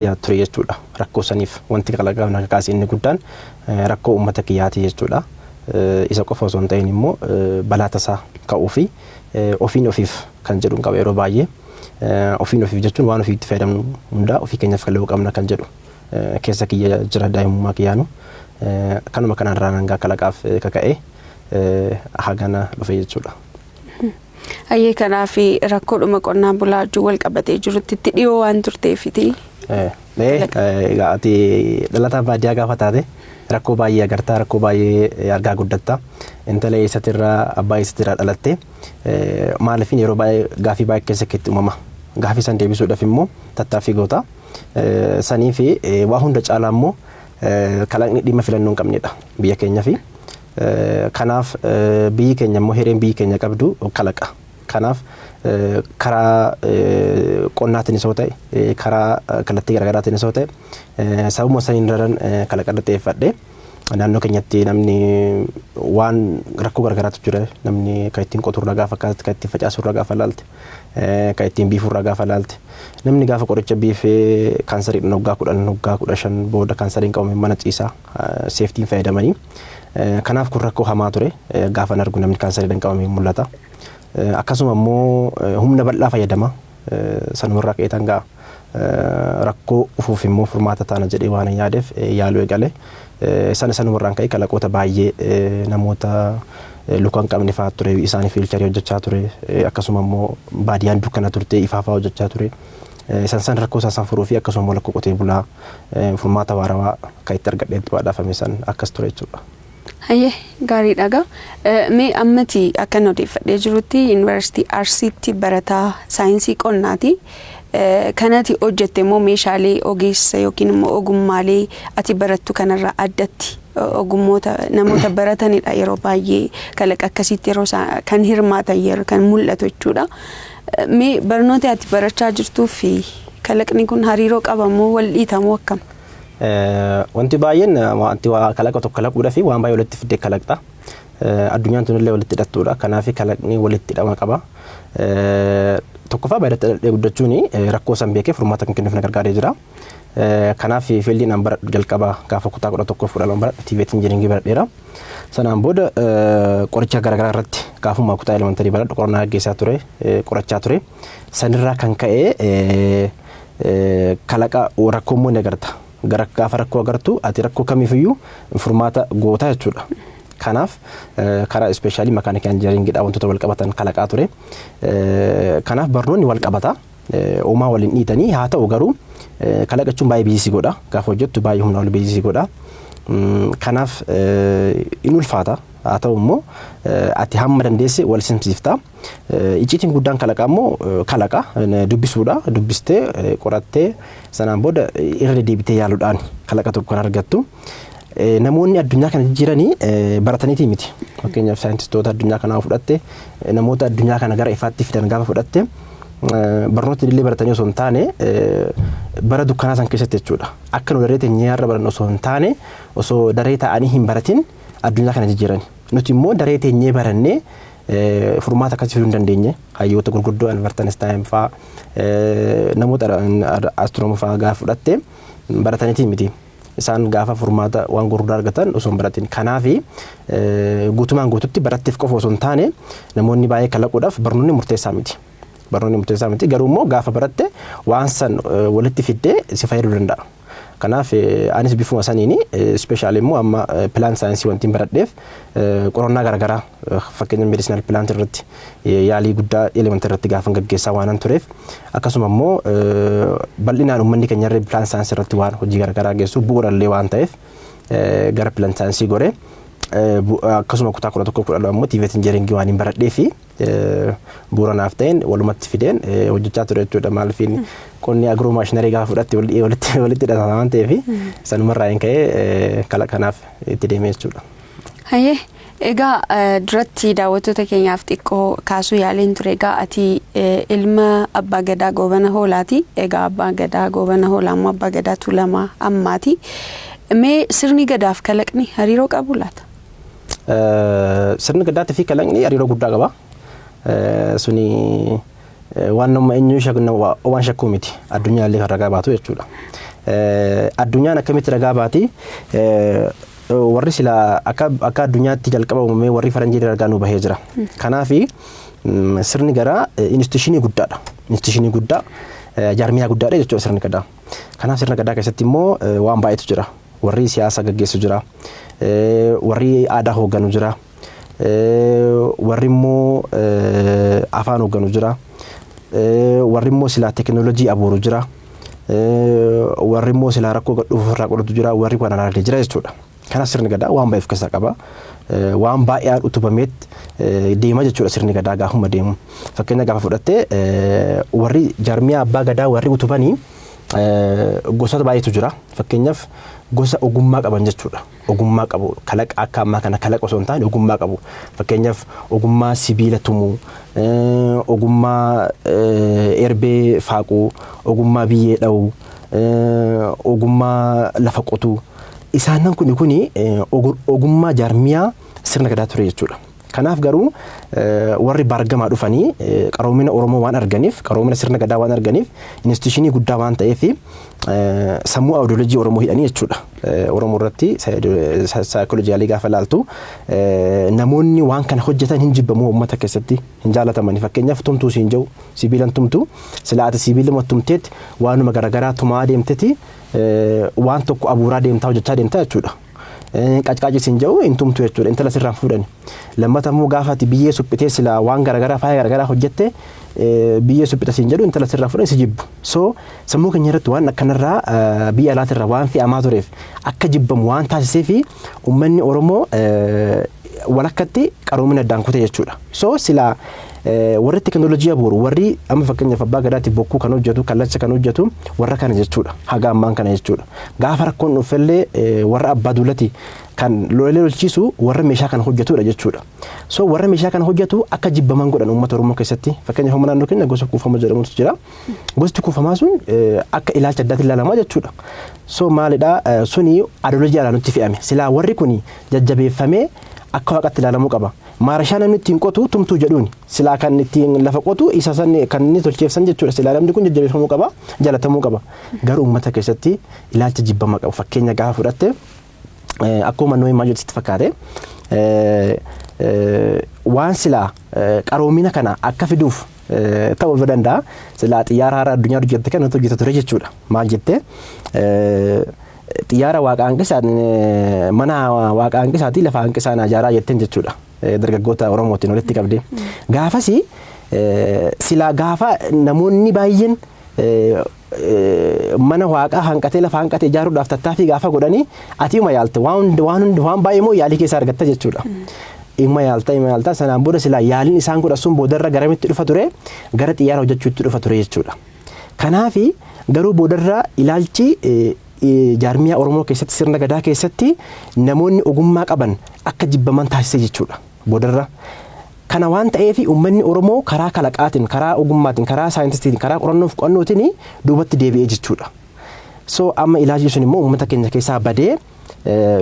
Ture jechuudha. Rakkoo saniif wanti kalaqaaf na kakaase inni guddaan rakkoo uummata kiyyaati jechuudha. Isa qofa osoo hin ta'in immoo balaa tasaa ka'uu fi ofiin ofiif kan jedhu qaba yeroo baay'ee. Ofiin ofiif jechuun waan ofiitti fayyadamnu hundaa ofii keenyaaf kalaquu qabna kan jedhu keessa kiyya jira daa'imummaa kiyyaanu. Kanuma kanarraa hangaa kalaqaaf kaka'ee hagana dhufe jechuudha. Hayyee, kanaaf rakkoodhuma qonnaan bulaa wajjin wal qabatee jirutti itti dhiyoo waan turteefiti. Egaa ati dhalataa baadiyyaa gaafa taate rakkoo baay'ee agartaa, rakkoo baay'ee argaa guddatta. Intala eessatirraa, abbaa eessatirraa dhalatte, maaliifin yeroo baay'ee gaafii baay'ee keessa keetti uumama. Gaafii san deebisuudhaaf immoo tattaaffii goota. Sanii fi waa hunda caalaa immoo kalaqni dhimma filannoo hin qabnedha biyya keenya fi. Kanaaf biyyi keenya immoo hireen biyyi keenya qabdu kalaqa. Kanaaf karaa qonnaatiinis yoo ta'e, karaa kallattii garaagaraatiinis yoo ta'e, sababuma saniin daran kalaqa irratti xiyyeeffadhe. Naannoo keenyatti namni waan rakkoo garaagaraatu jira. Namni kan ittiin qoturraa gaafa kaaste, kan ittiin facaasurraa gaafa laalte, kan ittiin biifurraa gaafa laalte. Namni gaafa qoricha biifee kaansariidhaan waggaa 10, waggaa 15 booda kaansariin qabame mana ciisaa safetyn fayyadamanii. Kanaaf kun rakkoo hamaa ture. Gaafa argu namni kaansariidhaan qabame mul'ata. Akkasuma immoo humna bal'aa fayyadama. Sanumarraa ka'eetan ga'a. Rakkoo ufuuf immoo furmaata taana jedhee waan yaadeef yaaluu eegale. Sana sanumarraan ka'ee kalaqoota baay'ee namoota luka hin qabne fa'aa ture, isaaniif wheelchairii hojjechaa ture, akkasuma immoo baadiyyaan dukkana turte ifaa fa'aa hojjechaa ture. Isaan san rakkoo isaa san furuu fi akkasuma immoo rakkoo qotee bulaa furmaata waarawaa kan itti argadheetti badhaafame san akkas ture jechuudha. Hayyee, gaariidha gaa. Mee ammati akkan odeeffadhee jirutti Yuunivarsiitii Arsiitti barataa saayinsii qonnaati. Kanati hojjette immoo meeshaalee ogeessa yookiin immoo ogummaalee ati barattu kanarraa addatti ogummoota namoota baratanidha yeroo baay'ee kalaqa akkasiitti yeroo kan hirmaatan yeroo kan mul'atu jechuudha. Mee barnoota ati barachaa jirtuu fi kalaqni kun hariiroo qaba moo wal dhiitamoo akkam? Wanti baay'een wanti kalaqa tokko kalaquudhaaf waan baay'ee walitti fiddee kalaqxa. Addunyaan tunillee walitti hidhattuudha. Kanaaf kalaqni walitti hidhama qaba. Tokkoffaa, baay'ee dhaladhee guddachuun rakkoo san beekee furmaata kan kennuuf na gargaaree jira. Kanaaf fieldiin an baradhu jalqaba gaafa kutaa 11 12 baradhu TVET engineeringii baradheera. Sanaan booda qoricha garaagaraa irratti gaafuma kutaa elementary baradhu qorannaa gaggeessaa ture, qorachaa ture. Sanirraa kan ka'e kalaqa rakkoo immoo ni agarta. Gara gaafa rakkoo agartu ati rakkoo kamiifiyyuu furmaata goota jechuudha. Kanaaf karaa specially mechanical engineeringiidhaan wantoota wal qabatan kalaqaa ture. Kanaaf barnoonni wal qabata. Uumaa waliin dhiitanii haa ta'u garuu kalaqachuun baay'ee busy godha. Gaafa hojjettu baay'ee humna ol busy godha. Kanaaf in ulfaata. Haa ta'u immoo ati hamma dandeesse wal simsiifta. Icciitiin guddaan kalaqaa immoo kalaqa dubbisuudha. Dubbistee, qorattee, sanaan booda irra deddeebitee yaaluudhaan kalaqa tokko kan argattu. Namoonni addunyaa kana jijjiiranii barataniitii miti. Fakkeenyaaf saayintistoota addunyaa kanaa fudhatte, namoota addunyaa kana gara ifaatti fidan gaafa fudhatte, barnoota illee baratanii osoo hin taane bara dukkanaa san keessatti jechuudha. Akka nu daree teenyee har'a barannu osoo hin taane osoo daree taa'anii hin baratin addunyaa kana jijjiirani. Nuti immoo daree teenyee barannee furmaata akkasii fiduu hin dandeenye. Hayyoota gurguddoo Albert Einstein fa'aa, namoota astronomer fa'aa gaafa fudhatte barataniitii miti. Isaan gaafa furmaata waan gurguddaa argatan osoo hin baratin. Kanaaf guutumaan guututti baratteef qofa osoo hin taane namoonni baay'ee kalaquudhaaf barnoonni murteessaa miti. Barnoonni murteessaa miti, garuu immoo gaafa baratte waan san walitti fiddee si fayyaduu danda'a. Kanaaf anis bifuma saniini specially immoo amma plant science wanti hin baradheef qorannaa garaagaraa, fakkeenya medicinal plant irratti yaalii guddaa element irratti gaafa gaggeessaa waan tureef, akkasuma immoo bal'inaan uummanni keenya irra plant science irratti waan hojii garaagaraa geessu bu'uurallee waan ta'eef gara plant science goree, akkasuma kutaa 11 12 immoo TVET engineeringii waan hin baradhee fi bu'uura naaf ta'een walumatti fideen hojjechaa ture jechuudha. Maaliifin qonni agro machinery gaafa fudhatte walitti hidhata waan ta'eef sanumarraa hin ka'ee kanaaf itti deemee jechuudha. Hayyee, egaa duratti daawwattoota keenyaaf xiqqoo kaasuu yaaleen ture. Egaa ati ilma Abbaa Gadaa Goobana Hoolaati. Egaa Abbaa Gadaa Goobana Hoolaa immoo Abbaa Gadaa Tuulamaa ammaati. Mee sirni gadaaf kalaqni hariiroo qabu laata? Sirni gadaatii fi kalaqni hariiroo guddaa qaba. Suni waan nama eenyu waan shakkuu miti. Addunyaallee kan ragaa baatu jechuudha. Addunyaan akkamitti ragaa baati? Warri silaa akka addunyaatti jalqaba uumamee warri faranjii ragaa nu bahee jira. Kanaafi sirni gadaa institution guddaadha. Institution guddaa, jaarmiyaa guddaadha jechuudha sirni gadaa. Kanaaf sirna gadaa keessatti immoo waan baay'eetu jira. Warri siyaasa gaggeessu jira. Warri aadaa hoogganu jira. Warri immoo afaan hoogganu jira. Warri immoo silaa teekinooloojii abuuru jira. Warri immoo silaa rakkoo dhufu irraa qolatu jira. Warri waan alaalee jira jechuudha. Kanaaf sirni gadaa waan baay'ee of keessaa qaba. Waan baay'ee utubameet deema jechuudha sirni gadaa gaafuma deemu. Fakkeenya gaafa fudhattee, warri jaarmiyaa abbaa gadaa warri utubanii gosoota baay'eetu jira. Fakkeenyaaf gosa ogummaa qaban jechuudha. Ogummaa qabu, kalaqa akka ammaa kana kalaqa osoo hin taane ogummaa qabu. Fakkeenyaaf ogummaa sibiila tumuu, ogummaa erbee faaquu, ogummaa biyyee dha'uu, ogummaa lafa qotuu. Isaanan kuni ogummaa jaarmiyaa sirna gadaa ture jechuudha. Kanaaf garuu warri baargamaa dhufanii qaroomina Oromoo waan arganiif, qaroomina sirna gadaa waan arganiif, institution guddaa waan ta'eef sammuu ideology Oromoo hidhanii jechuudha. Oromoo irratti psychologically gaafa ilaaltu, namoonni waan kana hojjetan hin jibbamu, uummata keessatti hin jaalatamani. Fakkeenyaaf tumtuu siin jiru, sibiilan tumtuu, silaa ati sibiiluma tumteetti waanuma garaagaraa tumaa deemteeti waan tokko abuuraa deemtaa, hojjechaa deemtaa jechuudha. Qacqaaci siin jedhu, hin tumtu jechuudha, intala sirraan fuudhani. Lammata immoo gaafa ati biyyee suphitee silaa waan garaagaraa, faaya garaagaraa hojjette, biyyee suphita siin jedhu, intala sirraa fuudhani, si jibbu. So sammuu keenya irratti waan akkanarraa biyya alaatirraa waan fe'amaa tureef, akka jibbamu waan taasisee fi uummanni Oromoo walakkatti qaroomina addaan kute jechuudha. So silaa warri teekinooloojii abuuru, warri amma fakkeenyaaf abbaa gadaatiif bokkuu kan hojjetu, kallacha kan hojjetu warra kana jechuudha. Haga ammaan kana jechuudha. Gaafa rakkoon dhufellee warra abbaa duulati kan lolee lolchiisu warra meeshaa kana hojjetudha jechuudha. So warra meeshaa kana hojjetu akka jibbaman godhan uummata Oromoo keessatti. Fakkeenyaaf amma naannoo keenya gosa kuufama jedhamutu jira. Gosti kuufamaa sun akka ilaalcha addaatti ilaalamaa jechuudha. So maalidhaa, suni ideology alaa nutti fe'ame. Silaa warri kuni jajjabeeffamee akka waaqatti ilaalamuu qaba. Maarashaa namni ittiin qotu tumtuu jedhuuni. Silaa kan ittiin lafa qotu isa san kan inni tolcheefsan jechuudha. Silaa namni kun jajjabeeffamuu qaba, jaalatamuu qaba. Garuu uummata keessatti ilaalcha jibbamaa qabu. Fakkeenya gaafa fudhatte, akkuma nuyi maal jettitti fakkaate, waan silaa qaroomina kana akka fiduuf ta'uu danda'a. Silaa xiyyaara haaraa addunyaa hojjette kan hojjeta ture jechuudha. Maal jettee, xiyyaara waaqa hanqisaan, mana waaqa hanqisaatii lafa hanqisaan ijaaraa jetteen jechuudha. Dargaggoota Oromootiin walitti qabdee. Gaafasi silaa gaafa namoonni baay'een mana waaqaa hanqatee lafa hanqatee ijaaruudhaaf tattaaffii gaafa godhanii, ati ima yaalte, waan waan waan baay'ee immoo yaalii keessaa argatta jechuudha. Ima yaalta, ima yaalta, sanaan booda silaa yaaliin isaan godhan sun boodarra garamitti dhufa ture? Gara xiyyaara hojjechuutti dhufa ture jechuudha. Kanaafi garuu boodarra ilaalchi jaarmiyaa Oromoo keessatti, sirna gadaa keessatti namoonni ogummaa qaban akka jibbaman taasise jechuudha. Boodarra. Kana waan ta'eef uummanni Oromoo karaa kalaqaatiin, karaa ogummaatiin, karaa saayintistiitiin, karaa qorannoof qo'annootiin duubatti deebi'ee jechuudha. So amma ilaalchi sun immoo uummata keenya keessaa badee,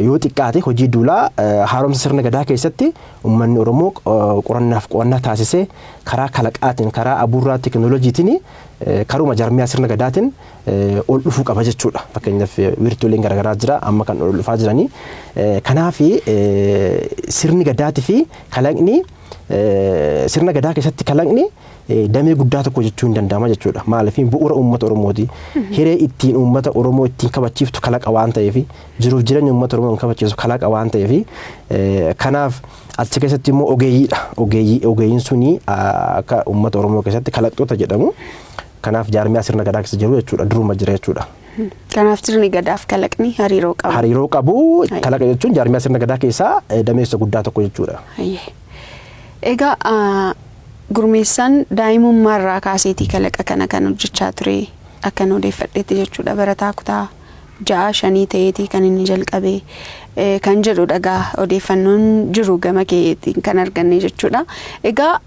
yoo xiqqaate hojii duulaa haaromsa sirna gadaa keessatti uummanni Oromoo qorannaaf qo'annaa taasisee, karaa kalaqaatiin, karaa abuurraa teekinooloojiitiin, karuma jaarmiyaa sirna gadaatiin ol dhufuu qaba jechuudha. Fakkeenyaaf wiirtuuleen garaagaraa jira amma kan ol dhufaa jiranii. Kanaaf sirni gadaatii fi kalaqni, sirna gadaa keessatti kalaqni damee guddaa tokko jechuu hin danda'ama jechuudha. Maaliif, bu'uura uummata Oromooti. Hiree ittiin uummata Oromoo ittiin kabachiiftu kalaqa waan ta'eef, jiruuf jireenya uummata Oromoo kan kabachiisu kalaqa waan ta'eef, kanaaf achi keessatti immoo ogeeyyiidha. Ogeeyyii, ogeeyyiin suni akka uummata Oromoo keessatti kalaqxoota jedhamu. Kanaaf jaarmiyaa sirna gadaa keessa jiru jechuudha. Duruma jira jechuudha. Kanaaf sirni gadaaf kalaqni hariiroo qabu. Hariiroo qabu. Kalaqa jechuun jaarmiyaa sirna gadaa keessaa dameessa guddaa tokko jechuudha. Egaa Gurmeessaan daa'imummaarraa kaaseetii kalaqa kana kan hojjechaa ture akkan odeeffadheetti jechuudha. Barataa kutaa ja'a shanii ta'eetii kan inni jalqabe kan jedhu dhagaa odeeffannoon jiru gama keetiin kan arganne jechuudha. Egaa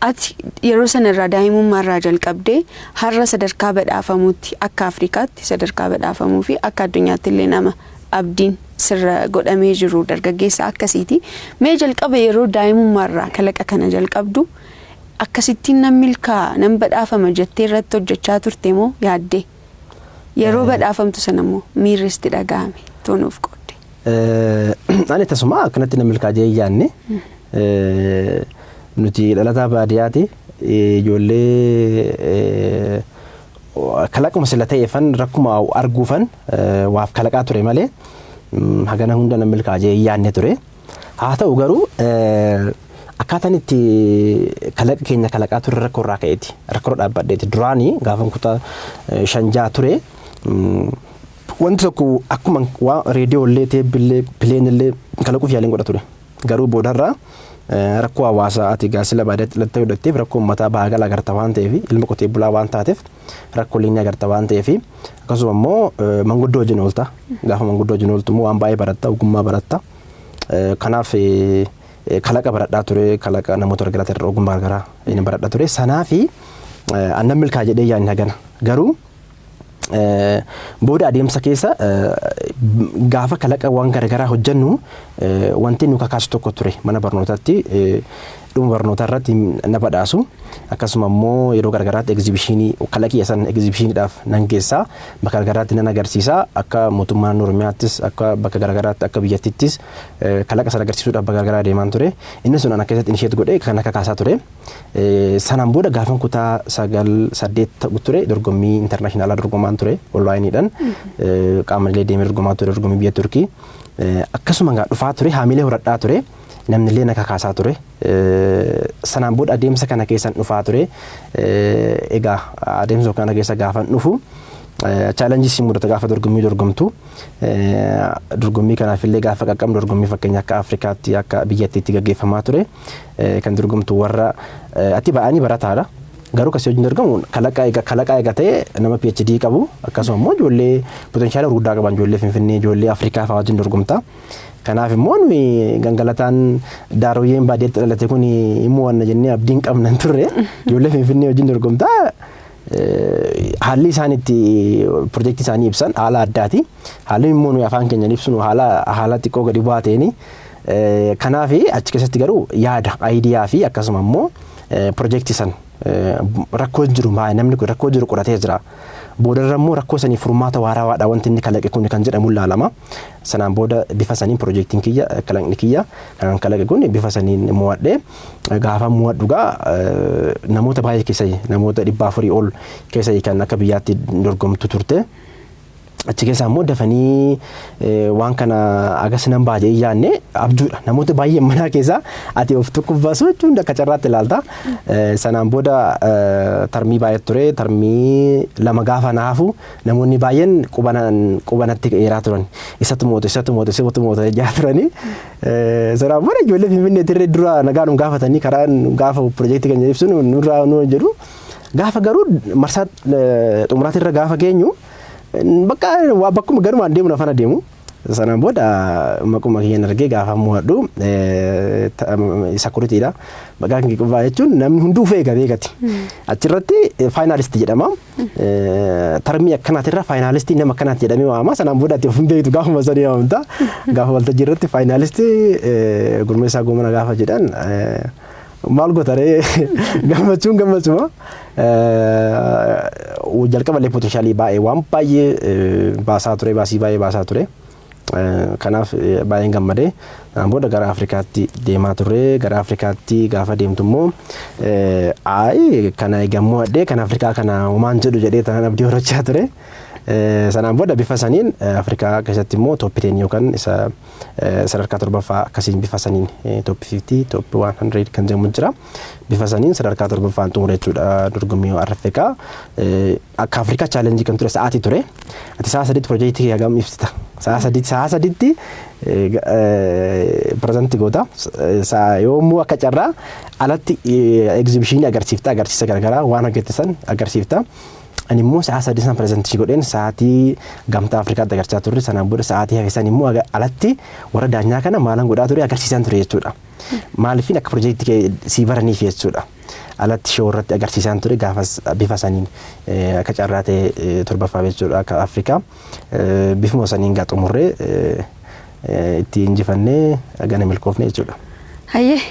ati yeroo sanarraa, daa'imummaarraa jalqabdee har'a sadarkaa badhaafamuutti, akka Afrikaatti sadarkaa badhaafamuu fi akka addunyaatti illee nama abdiin sirra godhamee jiru dargaggeessa akkasiiti. Mee jalqaba yeroo daa'imummaarraa kalaqa kana jalqabdu akkasittiin nan milkaa, nan badhaafama jettee irratti hojjechaa turte moo yaaddee? Yeroo badhaafamtu sana immoo miirri sitti dhaga'ame toonuuf qoodde. Ani tasuma akkanatti na milkaa'ee yaanne. Nuti dhalataa baadiyyaati. Ijoollee kalaquma sila ta'eefan rakkuma arguufan waaf kalaqaa ture malee hagana hunda na milkaa'ee yaanne ture. Haa ta'u garuu, akkaataan itti kalaqa keenya kalaqaa ture rakkoo irraa ka'eeti. Rakkoo irra dhaabbadheeti. Duraanii gaafa kutaa 5 6 ture, wanti tokko akkuma waan reediyoo illee, teebbillee, pileenillee kalaquuf yaaliin godha ture. Garuu boodarraa rakkoo hawaasaa, ati gaasila baadiyyaatti dhalattee guddatteef, rakkoo uummataa baagala agarta waan ta'eef, ilma qotee bulaa waan taateef rakkoo ni agarta waan ta'eef, akkasuma immoo manguddoo wajjin oolta. Gaafa manguddoo wajjin ooltu immoo waan baay'ee baratta, ogummaa baratta. Kanaaf kalaqa baradhaa ture, kalaqa namoota garagaraa irraa ogummaa garagaraa inni baradhaa ture. Sanaafi annan milkaa jedhee yaadni hagana. Garuu booda adeemsa keessa gaafa kalaqa waan garagaraa hojjennu wanti nu kakaasu tokko ture. Mana barnootaatti dhuma barnootaa irratti na badhaasu. Akkasuma immoo yeroo garagaraatti egzibishinii kalaqii san egzibishiniidhaaf nan geessaa, bakka garagaraatti nan agarsiisa. Akka mootummaa naannoo Oromiyaattis, akka bakka garagaraatti, akka biyyattiittis kalaqa sana agarsiisuudhaaf bakka garagaraa deemaan ture. Inni sun ana keessatti initiate godhee kan akka kaasaa ture. Sanaan booda gaafan kutaa 9 8 ture dorgommii international dorgomaan ture. Onlaayiniidhaan qaamolee deemee dorgomaa ture, dorgommii biyya Turkii. Akkasuma dhufaa ture, haamilee horadhaa ture, namni illee na kakaasaa ture. Sanaan booda adeemsa kana keessan dhufaa ture. Egaa adeemsa kana keessa gaafan dhufu challenge si mudata gaafa dorgommii dorgomtu. Dorgommii kanaaf illee gaafa qaqqabnu, dorgommii fakkeenya akka Afrikaatti, akka biyyattiitti gaggeeffamaa ture. Kan dorgomtu warra ati ba'anii barataadha. Garuu kasii wajjin dorgomu kalaqa eega ta'e nama PhD qabu, akkasuma immoo ijoollee potential gurguddaa qaban, ijoollee Finfinnee, ijoollee Afrikaa fa'aa wajjin dorgomta. Kanaaf immoo nuyi gangalataan daaroyyeen baadiyyaatti dhalate kun immoo wanna jennee abdiin qabna hin turre. Ijoollee Finfinnee wajjin dorgomta. Haalli isaan itti pirojektii isaanii ibsan haala addaati. Haalli immoo nuyi afaan keenyaan ibsinu haala xiqqoo gadi bu'aa ta'een. Kanaaf achi keessatti garuu yaada, idea fi akkasuma immoo pirojektii san rakkoo jiru, namni kun rakkoo jiru qoratee jira. Boodarra immoo rakkoo sanii furmaata waarawaadha wanti inni kalaqe kun kan jedhamu ilaalama. Sanaan booda bifa saniin pirojektiin kiyya, kalaqni kiyya kan kalaqe kun bifa saniin mo'adhee, gaafa mo'adhu gaa namoota baay'ee keessa, namoota 400 ol keessa kan akka biyyaatti dorgomtu turte. Achi keessaa immoo dafanii waan kana agas nan ba'a jedhee yaadne abjuudha. Namoota baay'ee manaa keessaa ati of tokko baasu jechuun akka carraatti ilaalta. Sanaan booda tarmii baay'ee ture. Tarmii 2 gaafa naafu namoonni baay'een qubanatti dheeraa turan. Isatu moote, isatu moote, isatu moote jaa turanii. Sanaan booda ijoollee Finfinnee tirree dura nagaa nu gaafatanii karaa gaafa pirojektii keenya ibsinu nurraa nu jedhu. Gaafa garuu marsaa xumuraatirra gaafa geenyu bakka waa bakkuma garumaan deemu nafana deemu. Sanaan booda maquma kiyyaan argee gaafa mo'adhu sakuritidha. Maqaan kiyya qofaa jechuun namni hunduu ufee eega beekati. Achirratti finalist jedhama. Tarmii akkanaatirra finalist nama akkanaati jedhamee waamama. Sanaan booda ati of hin beektu, gaafuma sanii waamta. Gaafa waltajjii irratti finalist Gurmeessaa Goomana gaafa jedhan maal gootaree, gammachuun gammachuma. Jalqaballee potential baay'ee, waan baay'ee baasaa ture, baasii baay'ee baasaa ture. Kanaaf baay'een gammadee. Sanaan booda gara Afrikaatti deemaa turre. Gara Afrikaatti gaafa deemtu immoo ayi kana eegammoo adhee kan Afrikaa kana homaan jedhu jedhee tanaan abdii horachaa ture. Sanaan booda bifa saniin Afrikaa keessatti immoo top 10 yookaan isa sadarkaa torbaffaa akkasiin bifa saniin, top 50, top 100 kan jedhamu jira. Bifa saniin sadarkaa torbaffaan xumure jechuudha dorgommii Afrikaa. Akka Afrikaa challenge kan ture sa'aatii ture. Ati sa'a 3tti pirojektii kee hagam ibsita? Sa'a 3tti, sa'a 3tti present goota. Yommuu akka carraa alatti egzibishinii agarsiifta, agarsiisa garaagaraa waan hojjette san agarsiifta. Ani immoo sa'a 3 san presentation godheen sa'aatii Gamtaa Afrikaatti agarsiisaa turre. Sanaan booda sa'aatii hafe san immoo alatti warra daanyaa kana maalan godhaa ture, agarsiisan ture jechuudha. Maaliifin akka pirojektii sii baraniif jechuudha. Alatti show irratti agarsiisaan ture. Gaafas bifa saniin akka carraa ta'e torbaffaa jechuudha akka Afrikaa. Bifuma saniin gaa xumurree itti injifannee gana milkoofne jechuudha. Hayyee.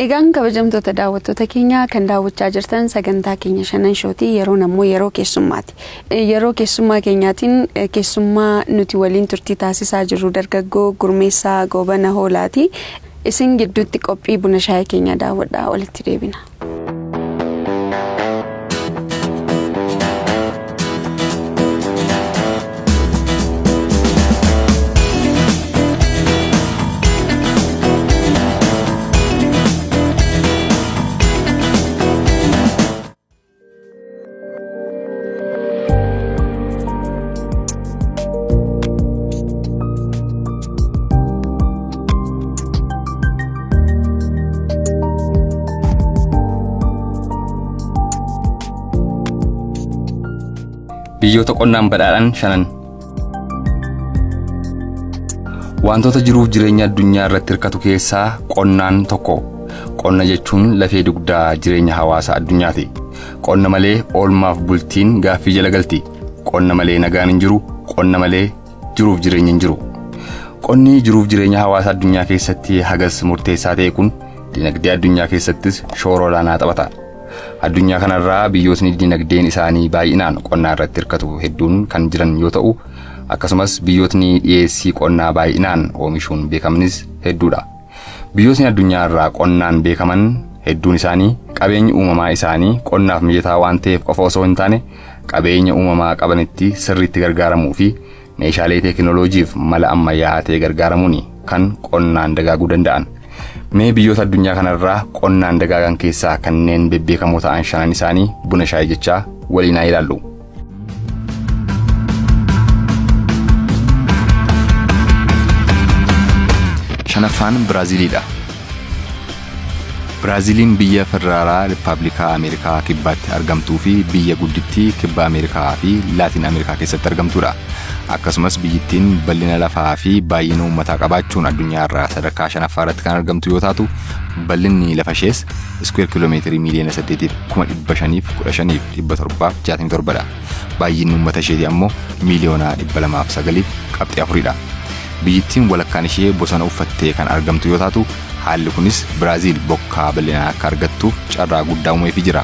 Egaan kabajamtoota daawwattoota keenyaa, kan daawwachaa jirtan sagantaa keenya Shanan Showtii. Yeroon ammoo yeroo keessummaati. Yeroo keessummaa keenyaatiin keessummaa nuti waliin turtii taasisaa jirru dargaggoo Gurmeessaa Goobana Hoolaati. Isin gidduutti qophii buna shaayii keenya daawwadhaa, walitti deebina. Biyyoota qonnaan badhaadhan shanan. Wantoota jiruuf jireenya addunyaa irratti hirkatu keessaa qonnaan tokko. Qonna jechuun lafee dugdaa jireenya hawaasa addunyaati. Qonna malee oolmaaf bultiin gaaffii jala galti. Qonna malee nagaan hin jiru. Qonna malee jiruuf jireenya hin jiru. Qonni jiruuf jireenya hawaasa addunyaa keessatti hagas murteessaa ta'e kun dinagdee addunyaa keessattis shoora olaanaa taphata. Addunyaa kanarraa biyyootni dinagdeen isaanii baay'inaan qonnaa irratti hirkatu hedduun kan jiran yoo ta'u, akkasumas biyyootni dhiyeessii qonnaa baay'inaan oomishuun beekamanis hedduudha. Biyyootni addunyaa irraa qonnaan beekaman hedduun isaanii qabeenyi uumamaa isaanii qonnaaf mijataa waan ta'eef qofa osoo hin taane, qabeenya uumamaa qabanitti sirriitti gargaaramuu fi meeshaalee teekinooloojiif mala ammayyaa'aa ta'e gargaaramuun kan qonnaan dagaaguu danda'an. Mee biyyoota addunyaa kanarraa qonnaan dagaagan keessaa kanneen bebbeekamoo ta'an shanan isaanii buna shaayii jechaa waliin haa ilaallu. Shanaffaan Biraaziiliidha. Biraaziiliin biyya Federaalaa Rippaabilikaa Ameerikaa Kibbaatti argamtuu fi biyya guddittii Kibba Ameerikaa fi Laatiin Ameerikaa keessatti argamtudha. Akkasumas biyyittiin bal'ina lafaa fi baay'ina uummataa qabaachuun addunyaa irraa sadarkaa shanaffaa irratti kan argamtu yoo taatu, bal'inni lafa ishees iskuweer kiiloomeetirii 8,515,767dha. Baay'inni uummata isheetii ammoo 209.4%dha. Biyyittiin walakkaan ishee bosona uffattee kan argamtu yoo taatu, haalli kunis Biraaziil bokkaa bal'inaan akka argattuuf carraa guddaa uumeefii jira.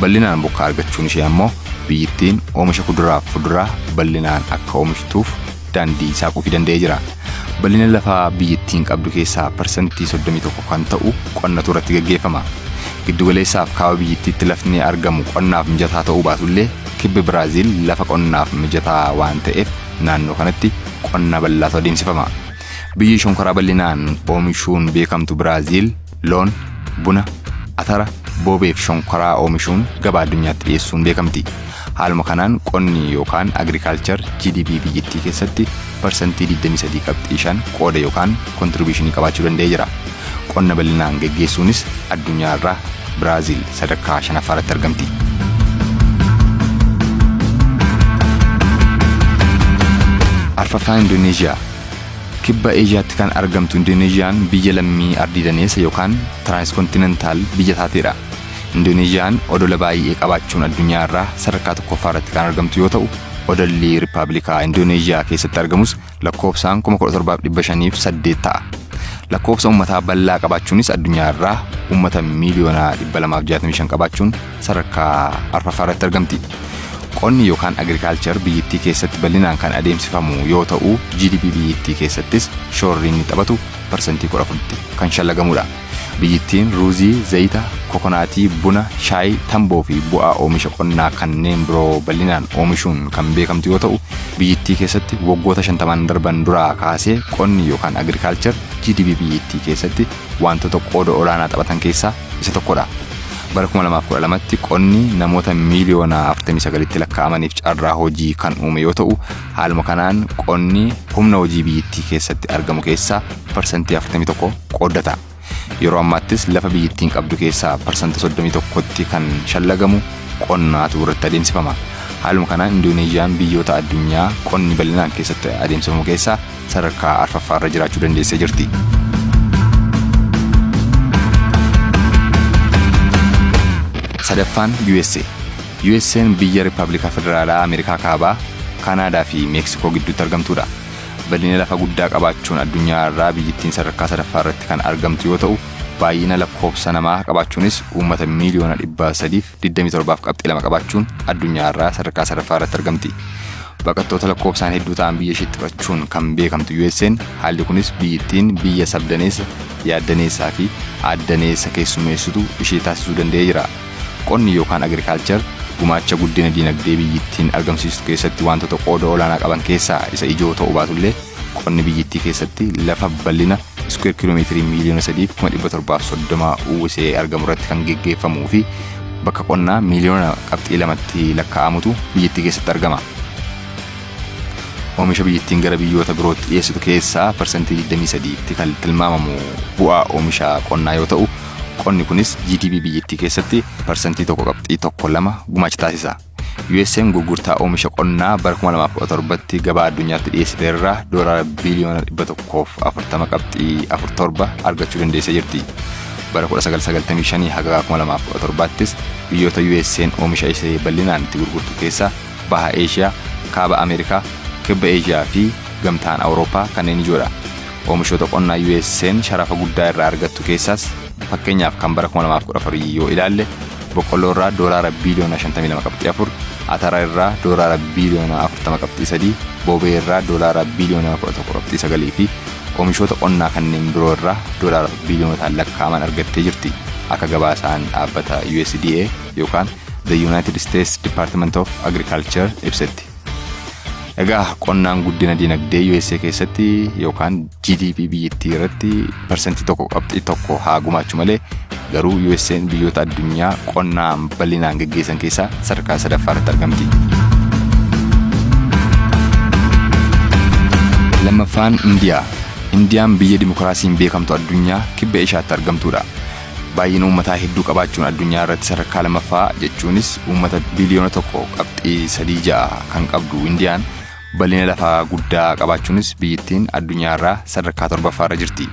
Bal'inaan bokkaa argachuun ishee ammoo biyyittiin oomisha kuduraa fi fuduraa bal'inaan akka oomishtuuf daandii saaquufii danda'ee jira. Bal'ina lafaa biyyittiin qabdu keessaa 31% kan ta'u qonnatu irratti gaggeeffama. Giddugaleessaaf kaaba biyyittiitti lafni argamu qonnaaf mijataa ta'uu baatullee, kibbi Biraaziil lafa qonnaaf mijataa waan ta'eef naannoo kanatti qonna bal'aatu adeemsifama. Biyyi shonkoraa bal'inaan oomishuun beekamtu Biraaziil loon, buna, atara, boobee fi shonkoraa oomishuun gabaa addunyaatti dhiyeessuun beekamti. Haaluma kanaan qonni yookaan agriculture GDP biyyattii keessatti 23.5% qooda yookaan contributionii qabaachuu danda'ee jira. Qonna bal'inaan geggeessuunis addunyaa irraa Biraaziil sadarkaa shanaffaa irratti argamti. Arfaffaan Indoneeziyaa. Kibba Eeshiyaatti kan argamtu Indoneeziyaan biyya lammii ardii daneessa yookaan transcontinental biyya taateedha. Indoneeziyaan odola baay'ee qabaachuun addunyaa irraa sadarkaa tokkoffaa irratti kan argamtu yoo ta'u, odolli Riippaabilikaa Indoneeziyaa keessatti argamus lakkoofsaan 17,508 ta'a. Lakkoofsa uummataa bal'aa qabaachuunis addunyaa irraa uummata 265,000,000 qabaachuun sadarkaa arfaffaa irratti argamti. Qonni yookaan agriculture biyyattii keessatti bal'inaan kan adeemsifamu yoo ta'u, GDP biyyattii keessattis shoorri inni taphatu 14%tti kan shallagamudha. Biyyattiin ruuzii, zayita, kokonaatii, buna, shaayii, tamboo fi bu'aa oomisha qonnaa kanneen biroo bal'inaan oomishuun kan beekamtu yoo ta'u, biyyattii keessatti waggoota 50n darban duraa kaasee qonni yookaan agriculture GDP biyyattii keessatti wantoota qooda olaanaa taphatan keessaa isa tokkodha. Bara 2012tti qonni namoota 49 miiliyoonatti lakkaa'amaniif carraa hojii kan uume yoo ta'u, haaluma kanaan qonni humna hojii biyyattii keessatti argamu keessaa 41% qooddata. Yeroo ammaattis lafa biyyattiin qabdu keessaa 31%tti kan shallagamu qonnaatu irratti adeemsifama. Haaluma kanaan Indoneeziyaan biyyoota addunyaa qonni bal'inaan keessatti adeemsifamu keessaa sadarkaa arfaffaa irra jiraachuu dandeessee jirti. Sadaffaan USA. USA'n biyya Riippaabilikaa Federaalaa Ameerikaa Kaabaa, Kaanaadaa fi Meeksikoo gidduutti argamtudha. Bal'ina lafa guddaa qabaachuun addunyaa irraa biyyittiin sadarkaa sadaffaa irratti kan argamtu yoo ta'u, Baay'ina lakkoofsa namaa qabaachuunis uummata miiliyoona 327.2 qabaachuun addunyaa irraa sadarkaa sadaffaa irratti argamti. Baqattoota lakkoofsaan hedduu ta'an biyya isheetti fudhachuun kan beekamtu USA'n, haalli kunis biyyittiin biyya sabdaneessa, yaaddaneessaa fi aaddaneessa keessummeessitu ishee taasisuu danda'ee jira. Qonni yookaan agriculture gumaacha guddina diinagdee biyyittiin argamsiistu keessatti wantoota qooda olaanaa qaban keessaa isa ijoo ta'uu baatullee, qonni biyyittii keessatti lafa bal'ina square kiiloomeetirii 3,730,000 uwwisee argamu irratti kan geggeeffamuu fi bakka qonnaa miiliyoona 2.2tti lakkaa'amutu biyyattii keessatti argama. Oomisha biyyattiin gara biyyoota birootti dhiyeessitu keessaa 23%tti kan tilmaamamu bu'aa oomisha qonnaa yoo ta'u, qonni kunis GDP biyyattii keessatti 1.12% gumaacha taasisa. USA'n gurgurtaa oomisha qonnaa bara 2017tti gabaa addunyaatti dhiyeessite irraa doolaara biliyoona 140.47 argachuu dandeessee jirti. Bara 1995 haga 2017ttis biyyoota USA'n oomisha ishee bal'inaan itti gurgurtu keessaa Baha Eeshiyaa, Kaaba Ameerikaa, Kibba Eeshiyaa fi Gamtaan Awurooppaa kanneen ijoodha. Oomishoota qonnaa USA'n sharafa guddaa irraa argattu keessaas fakkeenyaaf kan bara 2014 yoo ilaalle, boqqolloo irraa doolaara biliyoona 52.4, atara irraa doolaara biliyoona 40.3, boobee irraa doolaara biliyoona 11.9 fi oomishoota qonnaa kanneen biroo irraa doolaara biliyoonotaan lakkaa'aman argattee jirti. Akka gabaasaan dhaabbata USDA yookaan The United States Department of Agriculture ibsetti. Egaa qonnaan guddina dinagdee USA keessatti yookaan GDP biyyattii irratti 1.1% haa gumaachu malee, garuu USA'n biyyoota addunyaa qonnaan bal'inaan geggeessan keessaa sadarkaa sadaffaa irratti argamti. Lammaffaan Indiyaa. Indiyaan biyya dimokiraasiin beekamtu addunyaa kibba Eeshiyaatti argamtudha. Baay'ina uummataa hedduu qabaachuun addunyaa irratti sadarkaa lammaffaa, jechuunis uummata biliyoona 1.36 kan qabdu Indiyaan, bal'ina lafaa guddaa qabaachuunis biyyattiin addunyaa irraa sadarkaa torbaffaa irra jirti.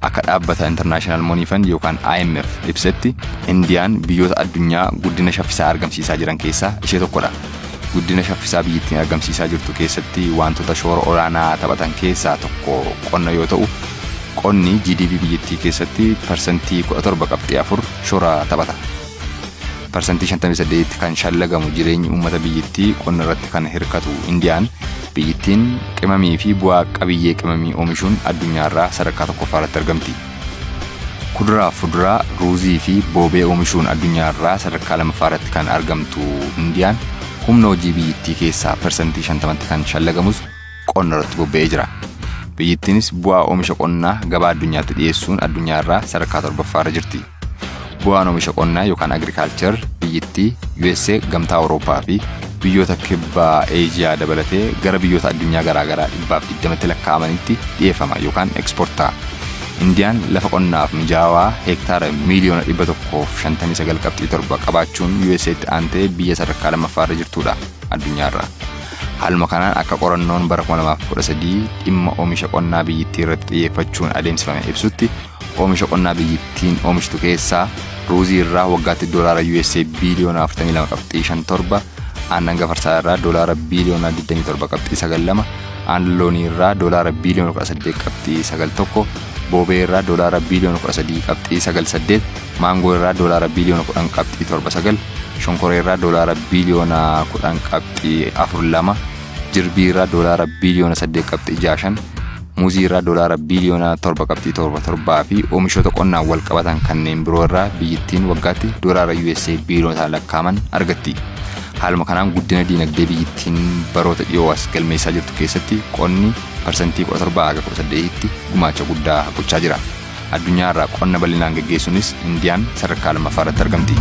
Akka dhaabbata International Money Fund yookaan IMF ibsetti, Indiyaan biyyoota addunyaa guddina shaffisaa argamsiisaa jiran keessaa ishee tokkodha. Guddina shaffisaa biyyattiin argamsiisaa jirtu keessatti wantoota shoora olaanaa taphatan keessaa tokko qonna yoo ta'u, qonni GDP biyyattii keessatti 17.4% shoora taphata. 58% kan shallagamu jireenyi uummata biyyattii qonna irratti kan hirkatu Indiyaan, biyyattiin qimamii fi bu'aa qabiyyee qimamii oomishuun addunyaarraa sadarkaa tokkoffaa irratti argamti. Kuduraa fi fuduraa, ruuzii fi boobee oomishuun addunyaarraa sadarkaa lammaffaa irratti kan argamtu Indiyaan, humna hojii biyyattii keessaa 50%tti kan shallagamus qonna irratti bobba'ee jira. Biyyattiinis bu'aa oomisha qonnaa gabaa addunyaatti dhiyeessuun addunyaarraa sadarkaa torbaffaa irra jirti. Bu'aan oomisha qonnaa yookaan agriculture biyyattii USA, Gamtaa Awurooppaa fi biyyoota kibba Eejiyaa dabalatee gara biyyoota addunyaa garaagaraa 120tti lakkaa'amanitti dhiyeeffama yookaan export ta'a. Indiyaan lafa qonnaaf mijaawaa heektaara miiliyoona 159.7 qabaachuun USA'tti aantee biyya sadarkaa lammaffaa irra jirtudha addunyaarraa. Haaluma kanaan akka qorannoon bara 2013 dhimma oomisha qonnaa biyyattii irratti xiyyeeffachuun adeemsifame ibsutti, oomisha qonnaa biyyattiin oomishtu keessaa ruuzii irraa waggaatti doolaara USA biliyoona 42.57, aannan gafarsaa irraa doolaara biliyoona 27.92, aannan loonii irraa doolaara biliyoona 18.91, boobee irraa doolaara biliyoona 13.98, maangoo irraa doolaara biliyoona 10.79, shonkoree irraa doolaara biliyoona 10.42, jirbii irraa doolaara biliyoona 8.65, muuzii irraa doolaara biliyoona 7.77 fi oomishoota qonnaan wal qabatan kanneen biroo irraa biyyattiin waggaatti doolaara USA biliyoonotaan lakkaa'aman argatti. Haaluma kanaan guddina diinagdee biyyattiin baroota dhiyoo as galmeessaa jirtu keessatti qonni 17% haga 18tti gumaacha guddaa gochaa jira. Addunyaa irraa qonna bal'inaan geggeessuunis Indiyaan sadarkaa lammaffaa irratti argamti.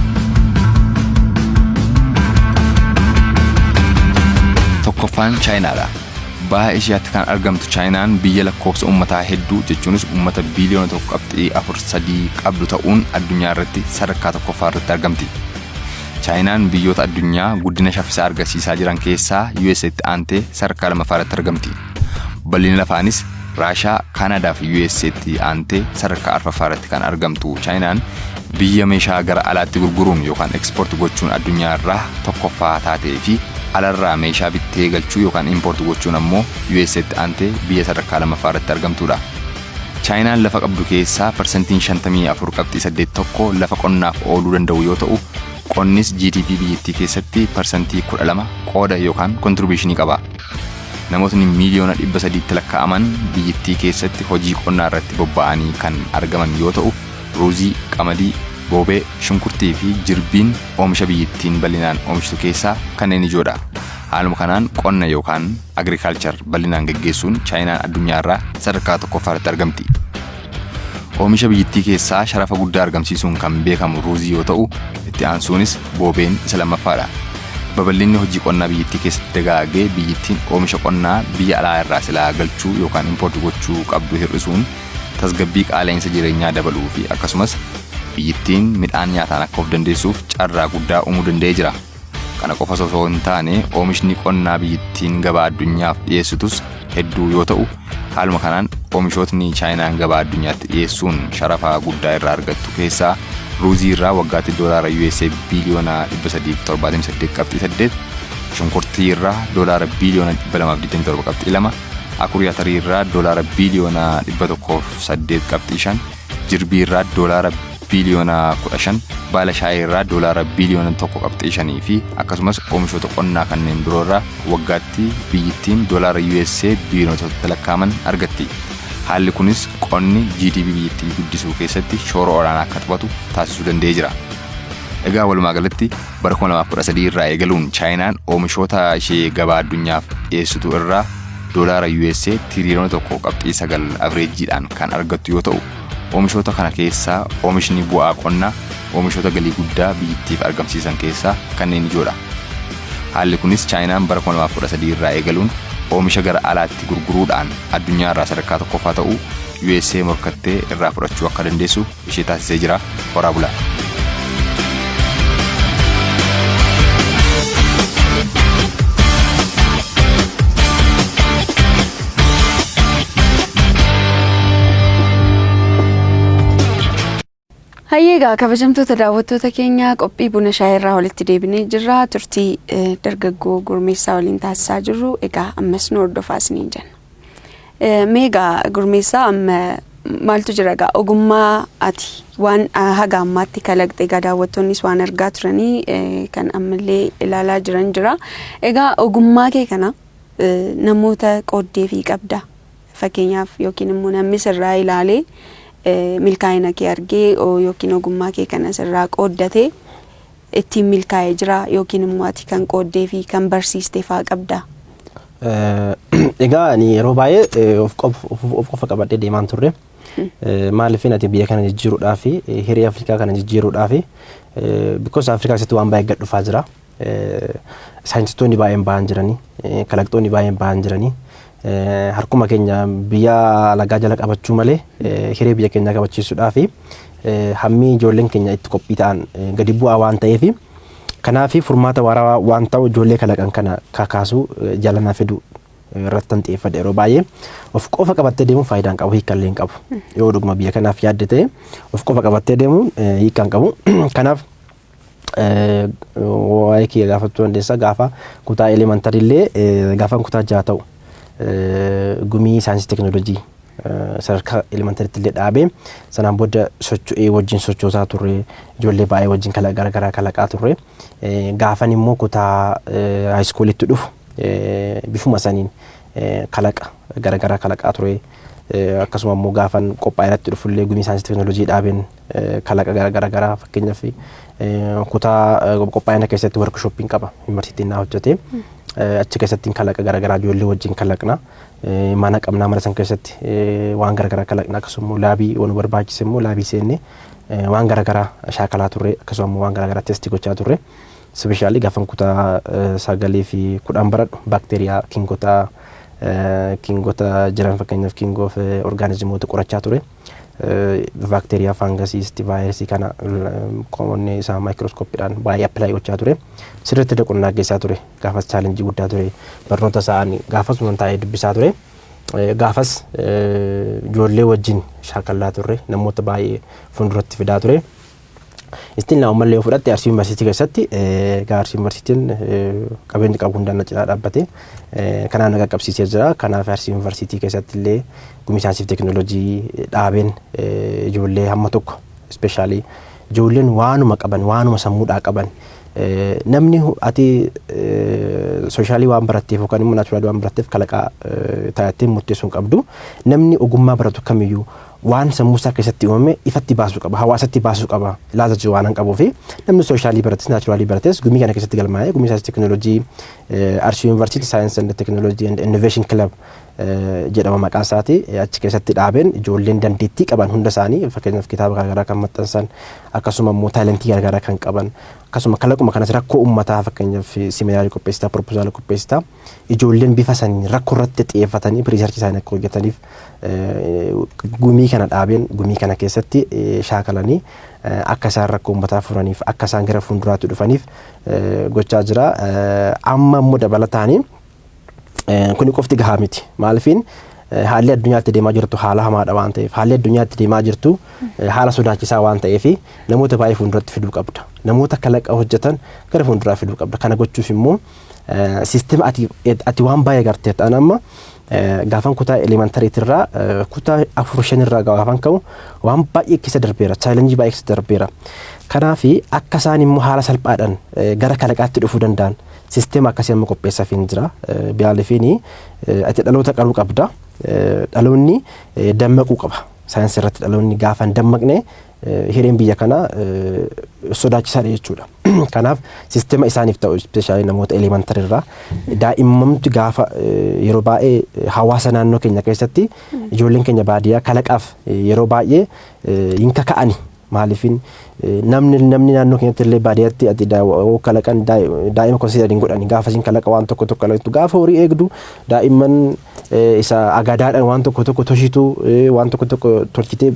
Tokkoffaan Chaayinaadha. Baha Eeshiyaatti kan argamtu Chaayinaan biyya lakkoofsa uummataa hedduu, jechuunis uummata biliyoona 1.43 qabdu ta'uun addunyaa irratti sadarkaa tokkoffaa irratti argamti. Chaayinaan biyyoota addunyaa guddina shaffisaa argisiisaa jiran keessaa USAtti aantee sadarkaa lammaffaa irratti argamti. Bal'ina lafaanis Raashaa, Kaanadaa fi USAtti aantee sadarkaa arfaffaa irratti kan argamtu Chaayinaan, biyya meeshaa gara alaatti gurguruun yookaan export gochuun addunyaa irraa tokkoffaa taatee fi alarraa meeshaa bittee galchuu yookaan import gochuun ammoo USAtti aantee biyya sadarkaa lammaffaa irratti argamtudha. Chaayinaan lafa qabdu keessaa parsantiin 54.81 lafa qonnaaf ooluu danda'u yoo ta'u, qonnis GDP biyyattii keessatti parsantii 12 qooda yookaan contribution qaba. Namootni miiliyoona 300tti lakkaa'aman biyyattii keessatti hojii qonnaa irratti bobba'anii kan argaman yoo ta'u, ruuzii, qamadii, boobee, shunkurtii fi jirbiin oomisha biyyattiin bal'inaan oomishtu keessaa kanneen ijoodha. Haaluma kanaan qonna yookaan agriculture bal'inaan geggeessuun Chaayinaan addunyaa irraa sadarkaa tokkoffaatti argamti. Oomisha biyyattii keessaa sharafa guddaa argamsiisuun kan beekamu ruuzii yoo ta'u, itti aansuunis boobeen isa lammaffaadha. Babal'inni hojii qonnaa biyyattii keessatti dagaagee biyyattiin oomisha qonnaa biyya alaa irraa silaa galchuu yookaan import gochuu qabdu hir'isuun tasgabbii qaala'insa jireenyaa dabaluu fi akkasumas biyyattiin midhaan nyaataan akka of dandeessuuf carraa guddaa uumuu danda'ee jira. Kana qofa osoo hin taane, oomishni qonnaa biyyattiin gabaa addunyaaf dhiyeessitus hedduu yoo ta'u, haaluma kanaan oomishootni Chaayinaan gabaa addunyaatti dhiyeessuun sharafa guddaa irraa argattu keessaa ruuzii irraa waggaatti doolaara USA biiliyoona 378.8, shunkurtii irraa doolaara biiliyoona 227.2, akurii atarii irraa doolaara biiliyoona 108.5, jirbii irraa doolaara biiliyoona 15, baala shaayii irraa doolaara biiliyoona 1.5 fi akkasumas oomishoota qonnaa kanneen biroo irraa waggaatti biyyittiin doolaara USA biiliyoonotatti lakkaa'aman argatti. Haalli kunis qonni GDP biyyattii guddisuu keessatti shoora olaanaa akka taphatu taasisuu danda'ee jira. Egaa walumaa galatti bara 2013 irraa eegaluun Chaayinaan oomishoota ishee gabaa addunyaaf dhiyeessitu irraa doolaara USA tiriiliyoona 1.9 averageiidhaan kan argattu yoo ta'u, oomishoota kana keessaa oomishni bu'aa qonnaa oomishoota galii guddaa biyyattiif argamsiisan keessaa kanneen ijoodha. Haalli kunis Chaayinaan bara 2013 irraa eegaluun oomisha gara alaatti gurguruudhaan addunyaa irraa sadarkaa tokkoffaa ta'uu USA morkattee irraa fudhachuu akka dandeessu ishee taasisee jira. Horaa bulaa. Hayyee, egaa kabajamtoota daawwattoota keenya, qophii buna shaayii irraa walitti deebinee jirra. Turtii dargaggoo Gurmeessaa waliin taasisaa jirru egaa ammas nu hordofaa isiniin jenna. Mee egaa Gurmeessaa, amma maaltu jira? Egaa ogummaa ati waan haga ammaatti kalaqxe egaa daawwattoonnis waan argaa turanii kan ammallee ilaalaa jiran jira. Egaa ogummaa kee kana namoota qooddeefii qabda. Fakkeenyaaf, yookiin immoo namni sirraa ilaalee milkaa'ina kee argee yookiin ogummaa kee kana sirraa qooddatee ittiin milkaa'ee jira, yookiin immoo ati kan qooddee fi kan barsiiste fa'aa qabda? Egaa ani yeroo baay'ee of qofa qabadhee deemaan turre. Maaliif? Ati biyya kana jijjiiruudhaa fi hiree Afrikaa kana jijjiiruudhaa fi because Afrikaa keessatti waan baay'ee gad dhufaa jira. Saayintistoonni baay'een bahan jiranii, kalaqxoonni baay'een bahan jiranii. Harkuma keenya biyya alagaa jala qabachuu malee hiree biyya keenyaa kabachiisuudhaa fi hammi ijoolleen keenya itti qophii ta'an gadi bu'aa waan ta'eef, kanaaf furmaata waaraa waan ta'u ijoollee kalaqan kana kakaasuu jaalanaa fiduu irratti kan xiyyeeffadhe. Yeroo baay'ee of qofa qabattee deemuun faayidaa hin qabu, hiikka illee hin qabu. Yoo dhuguma biyya kanaaf yaadde ta'e, of qofa qabattee deemuun hiikka hin qabu. Kanaaf waa'ee kiyya gaafachuu dandeessa. Gaafa kutaa elementary illee, gaafa kutaa 6 ta'u, gumii saayinsii teekinooloojii sadarkaa elementarytti illee dhaabee, sanaan booda socho'ee wajjin sochoosaa turre, ijoollee baay'ee wajjin garaagaraa kalaqaa turre. Gaafan immoo kutaa high schoolitti dhufu bifuma saniin kalaqa garaagaraa kalaqaa ture. Akkasuma immoo gaafan qophaa'e irratti dhufullee gumii saayinsii teekinooloojii dhaabeen kalaqa garaagaraa, fakkeenyaaf kutaa qophaa'ina keessatti workshopiin qaba, yuunivarsiitiin naa hojjete. Achi keessatti kalaqa garaagaraa ijoollee wajjin kalaqna. Mana qabnaa, mana san keessatti waan garaagaraa kalaqna. Akkasuma immoo labii waan barbaachise immoo labii seennee waan garaagaraa shaakalaa turre, akkasuma immoo waan garaagaraa test gochaa turre. Especially gaafan kutaa 9 fi 10 baradhu baakteeriyaa, kingota jiran, fakkeenyaaf king of organismoota qorachaa ture. Baakteeriyaa, faangasii, vaayirasii kana qomoonni isaa maayikirooskooppiidhaan baay'ee apply gochaa ture. Sirriitti qonnaa geessaa ture. Gaafas challenge guddaa ture. Barnoota isaanii gaafas waan taa'ee dubbisaa ture. Gaafas ijoollee wajjin shaakallaa turre, namoota baay'ee fuulduratti fidaa ture. Istiin lama ammallee yoo fudhatte, Arsii Yuunivarsiitii keessatti egaa Arsii Yuunivarsiitiin qabeenya qabu hundaan na cinaa dhaabbate, kanaan na qaqqabsiisee jira. Kanaaf Arsii Yuunivarsiitii keessatti illee gumii saayinsii fi teekinooloojii dhaabeen ijoollee hamma tokko, especially ijoolleen waanuma qaban, waanuma sammuudhaa qaban, namni ati social waan baratteef yookaan immoo natural waan baratteef kalaqaa taatee murteessuu hin qabdu. Namni ogummaa baratu kamiyyuu waan sammuu isaa keessatti uumame ifatti baasuu qaba, hawaasatti baasuu qaba ilaalcha jiru waan hin qabuu fi namni social barates, natural barates gumii kana keessatti galmaa'ee, gumii saayinsii teekinooloojii Arsii Yuunivarsiitii Science and Technology and Innovation Club jedhama maqaan isaati. Achi keessatti dhaabeen ijoolleen dandeettii qaban hunda isaanii, fakkeenyaaf kitaaba garaagaraa kan maxxansan, akkasuma immoo talent garaagaraa kan qaban, akkasuma kalaquma kanas rakkoo uummataa, fakkeenyaaf seminaarii qopheessitaa, proposaala qopheessitaa, ijoolleen bifa saniin rakkoo irratti xiyyeeffatanii research isaanii akka hojjetaniif gumii kana dhaabeen, gumii kana keessatti shaakalanii akka isaan rakkoo uummataa furaniif, akka isaan gara fuulduraatti dhufaniif gochaa jira. Amma immoo dabalataanii kuni qofti gahaa miti. Maalifiin haalli addunyaatti deemaa jirtu haala hamaadha waan ta'eef, haalli addunyaatti deemaa jirtu haala sodaachisaa waan ta'eef, namoota baay'ee fuulduratti fiduu qabda. Namoota kalaqa hojjetan gara fuulduraa fiduu qabda. Kana gochuuf immoo siistema ati waan baay'ee gartee ta'an, amma gaafan kutaa elementaryitirraa, kutaa afur shanirraa gaafan ka'u waan baay'ee keessa darbeera, challenge baay'ee keessa darbeera. Kanaaf akka isaan immoo haala salphaadhaan gara kalaqaatti dhufuu danda'an sisteema akkasii amma qopheessaaf hin jira. Biyaalifiin ati dhaloota qaruu qabda. Dhaloonni dammaquu qaba. Saayinsii irratti dhaloonni gaafa hin dammaqne hireen biyya kanaa sodaachisaadha jechuudha. Kanaaf sisteema isaaniif ta'u, especially namoota elementary irraa daa'immantu gaafa yeroo baay'ee hawaasa naannoo keenya keessatti ijoolleen keenya baadiyyaa kalaqaaf yeroo baay'ee hin kaka'ani. Maaliifin namni naannoo keenyatti illee baadiyyaatti ati kalaqan daa'ima consider hin godhani. Gaafa isin kalaqa waan tokko tokko kalaqtu, gaafa horii eegdu, daa'imman isa agadaadhaan waan tokko tokko toshitu, waan tokko tokko tolchitee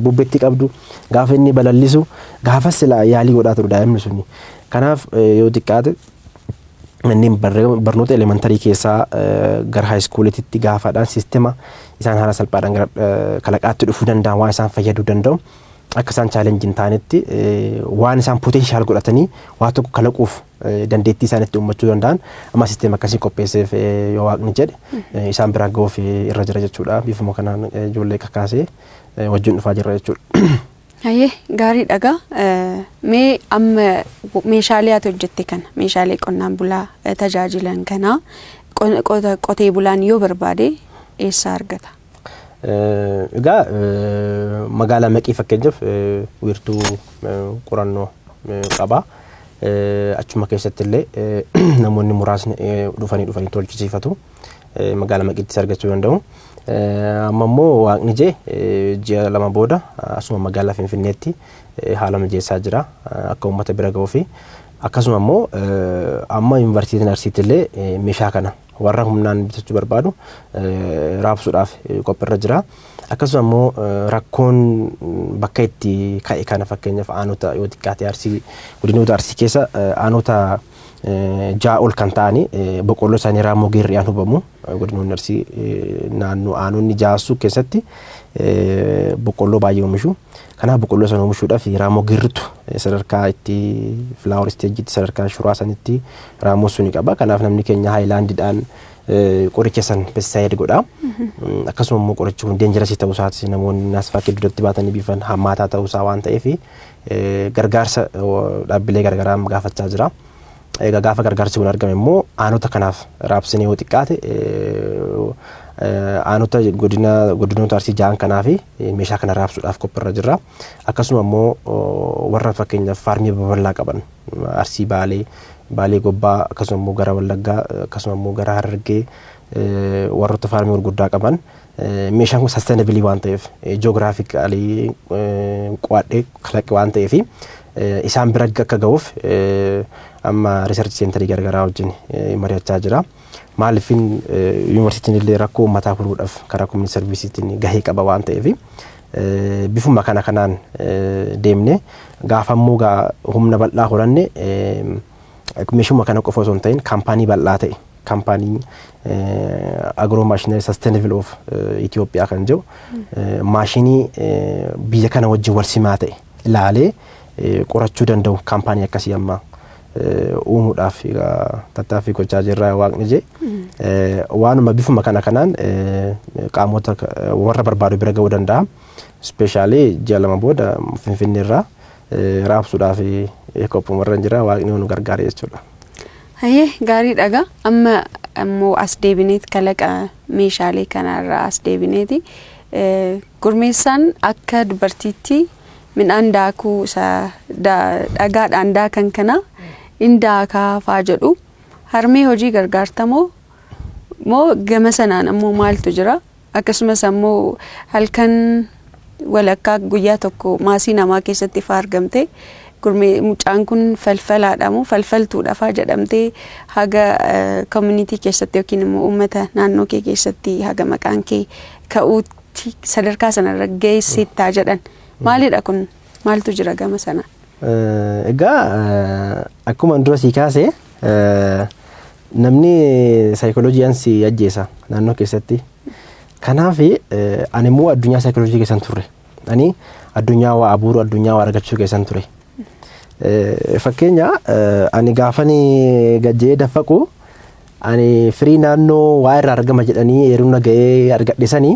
bubbeetti qabdu, gaafa inni balallisu, gaafa sila yaalii godhaa turu daa'imni suni. Kanaaf yoo xiqqaate manneen barnoota elementary keessaa gara high schooliitti gaafaadhaan siistema isaan haala salphaadhaan gara kalaqaatti dhufuu danda'an, waan isaan fayyaduu danda'u, akka isaan challenge hin taanetti, waan isaan potential godhatanii waa tokko kalaquuf dandeettii isaanitti uummachuu danda'an, amma sisteema akkasii qopheesseef yoo Waaqni jedhe isaan biraan ga'uuf irra jira jechuudha. Bifuma kanaan ijoollee kakaasee wajjin dhufaa jirra jechuudha. Hayyee, gaarii dhagaa. Mee amma meeshaalee ati hojjette kana, meeshaalee qonnaan bulaa tajaajilan kana, qotee bulaan yoo barbaade eessaa argata? Egaa magaalaa Maqii fakkeenyaaf wiirtuu qorannoo qaba. Achuma keessatti illee namoonni muraasni dhufanii tolchisiifatu. Magaalaa Maqiittis argachuu danda'u. Amma immoo Waaqni jee ji'a 2 booda asuma magaalaa Finfinneetti haala mijeessaa jira akka uummata bira ga'uu fi akkasuma immoo amma yuunivarsiitiin Arsiitti illee meeshaa kana warra humnaan bitachuu barbaadu raabsuudhaaf qophiirra jira. Akkasuma immoo rakkoon bakka itti ka'e kana, fakkeenyaaf aanota yoo xiqqaate Arsii, godinoota Arsii keessa aanota 6 ol kan ta'ani boqqolloo isaanii raammoo geerri'aan hubamu. Godinoonni Arsii naannoo aanonni jaassuu keessatti boqqolloo baay'ee oomishu. Kanaaf boqqolloo sana oomishuudhaaf raammoo geerritu sadarkaa itti flower stageitti, sadarkaa shuraa sanitti raammoo suni qaba. Kanaaf namni keenya haayilaandiidhaan qoricha san pesticide godha. Akkasuma immoo qorichi kun dangerous ta'uu isaati namoonni nasfaa duratti baatanii bifan hammaataa ta'uu isaa waan ta'eef gargaarsa dhaabbilee garagaraa gaafachaa jira. Egaa gaafa gargaarsi kun argame immoo aanota kanaaf raabsinee yoo xiqqaate aanota godinoota Arsii ja'an kanaaf meeshaa kana raabsuudhaaf qophiirra jirra. Akkasuma immoo warra fakkeenyaaf farm babal'aa qaban Arsii Baalee, Baalee Gobbaa, akkasuma immoo gara Wallaggaa, akkasuma immoo gara Harargee warroota farm gurguddaa qaban, meeshaan kun sustainable waan ta'eef, geographically qo'adhee kalaqe waan ta'eef, isaan bira akka ga'uuf amma research center garagaraa wajjin mari'achaa jira. Maaliifin yuunivarsiitiin illee rakkoo uummataa furuudhaaf karaa community serviceiitiin gahee qaba waan ta'eef, bifuma kana kanaan deemne gaafa immoo humna bal'aa horanne meeshuma kana qofa osoo hin ta'in company bal'aa ta'e, company agro machinery sustainable of Itoophiyaa kan jedhu, maashinii biyya kana wajjin wal simaa ta'e ilaalee Qorachuu danda'u kaampaanii akkasii amma uumuudhaaf tattaaffii gochaa jirra, Waaqni jee. Waanuma bifuma kana kanaan qaamota warra barbaadu bira ga'uu danda'a. Especially ji'a 2 booda Finfinnee irraa raabsuudhaaf qophumarra jira, Waaqni nu gargaara jechuudha. Hayyee, gaariidha gaa. Amma ammoo as deebineeti, kalaqa meeshaalee kanarraa as deebineeti. Gurmeessaan akka dubartiitti midhaan daakuu isa dhagaadhaan daakan kana in daakaa faa jedhu. Harmee hojii gargaartamoo moo gama sanaan ammoo maaltu jira? Akkasumas ammoo halkan walakkaa guyyaa tokko maasii namaa keessatti faa argamte, gurmee mucaan kun falfalaadha moo falfaltuudha faa jedhamtee, haga community keessatti yookiin immoo uummata naannoo kee keessatti haga maqaan kee ka'uutti sadarkaa sanarra geessettaa jedhan. Maalidha kun? Maaltu jira gama sana? Egaa, akkuma dura sii kaase, namni saayikoloojiyaan si ajjeesa naannoo keessatti. Kanaaf ani immoo addunyaa saayikoloojii keessan turre. Ani addunyaa waa abuuru, addunyaa waa argachuu keessan ture. Fakkeenya, ani gaafani gajjee daffaqu, ani firii naannoo waa irraa argama jedhanii eeruun ga'ee argadhe sanii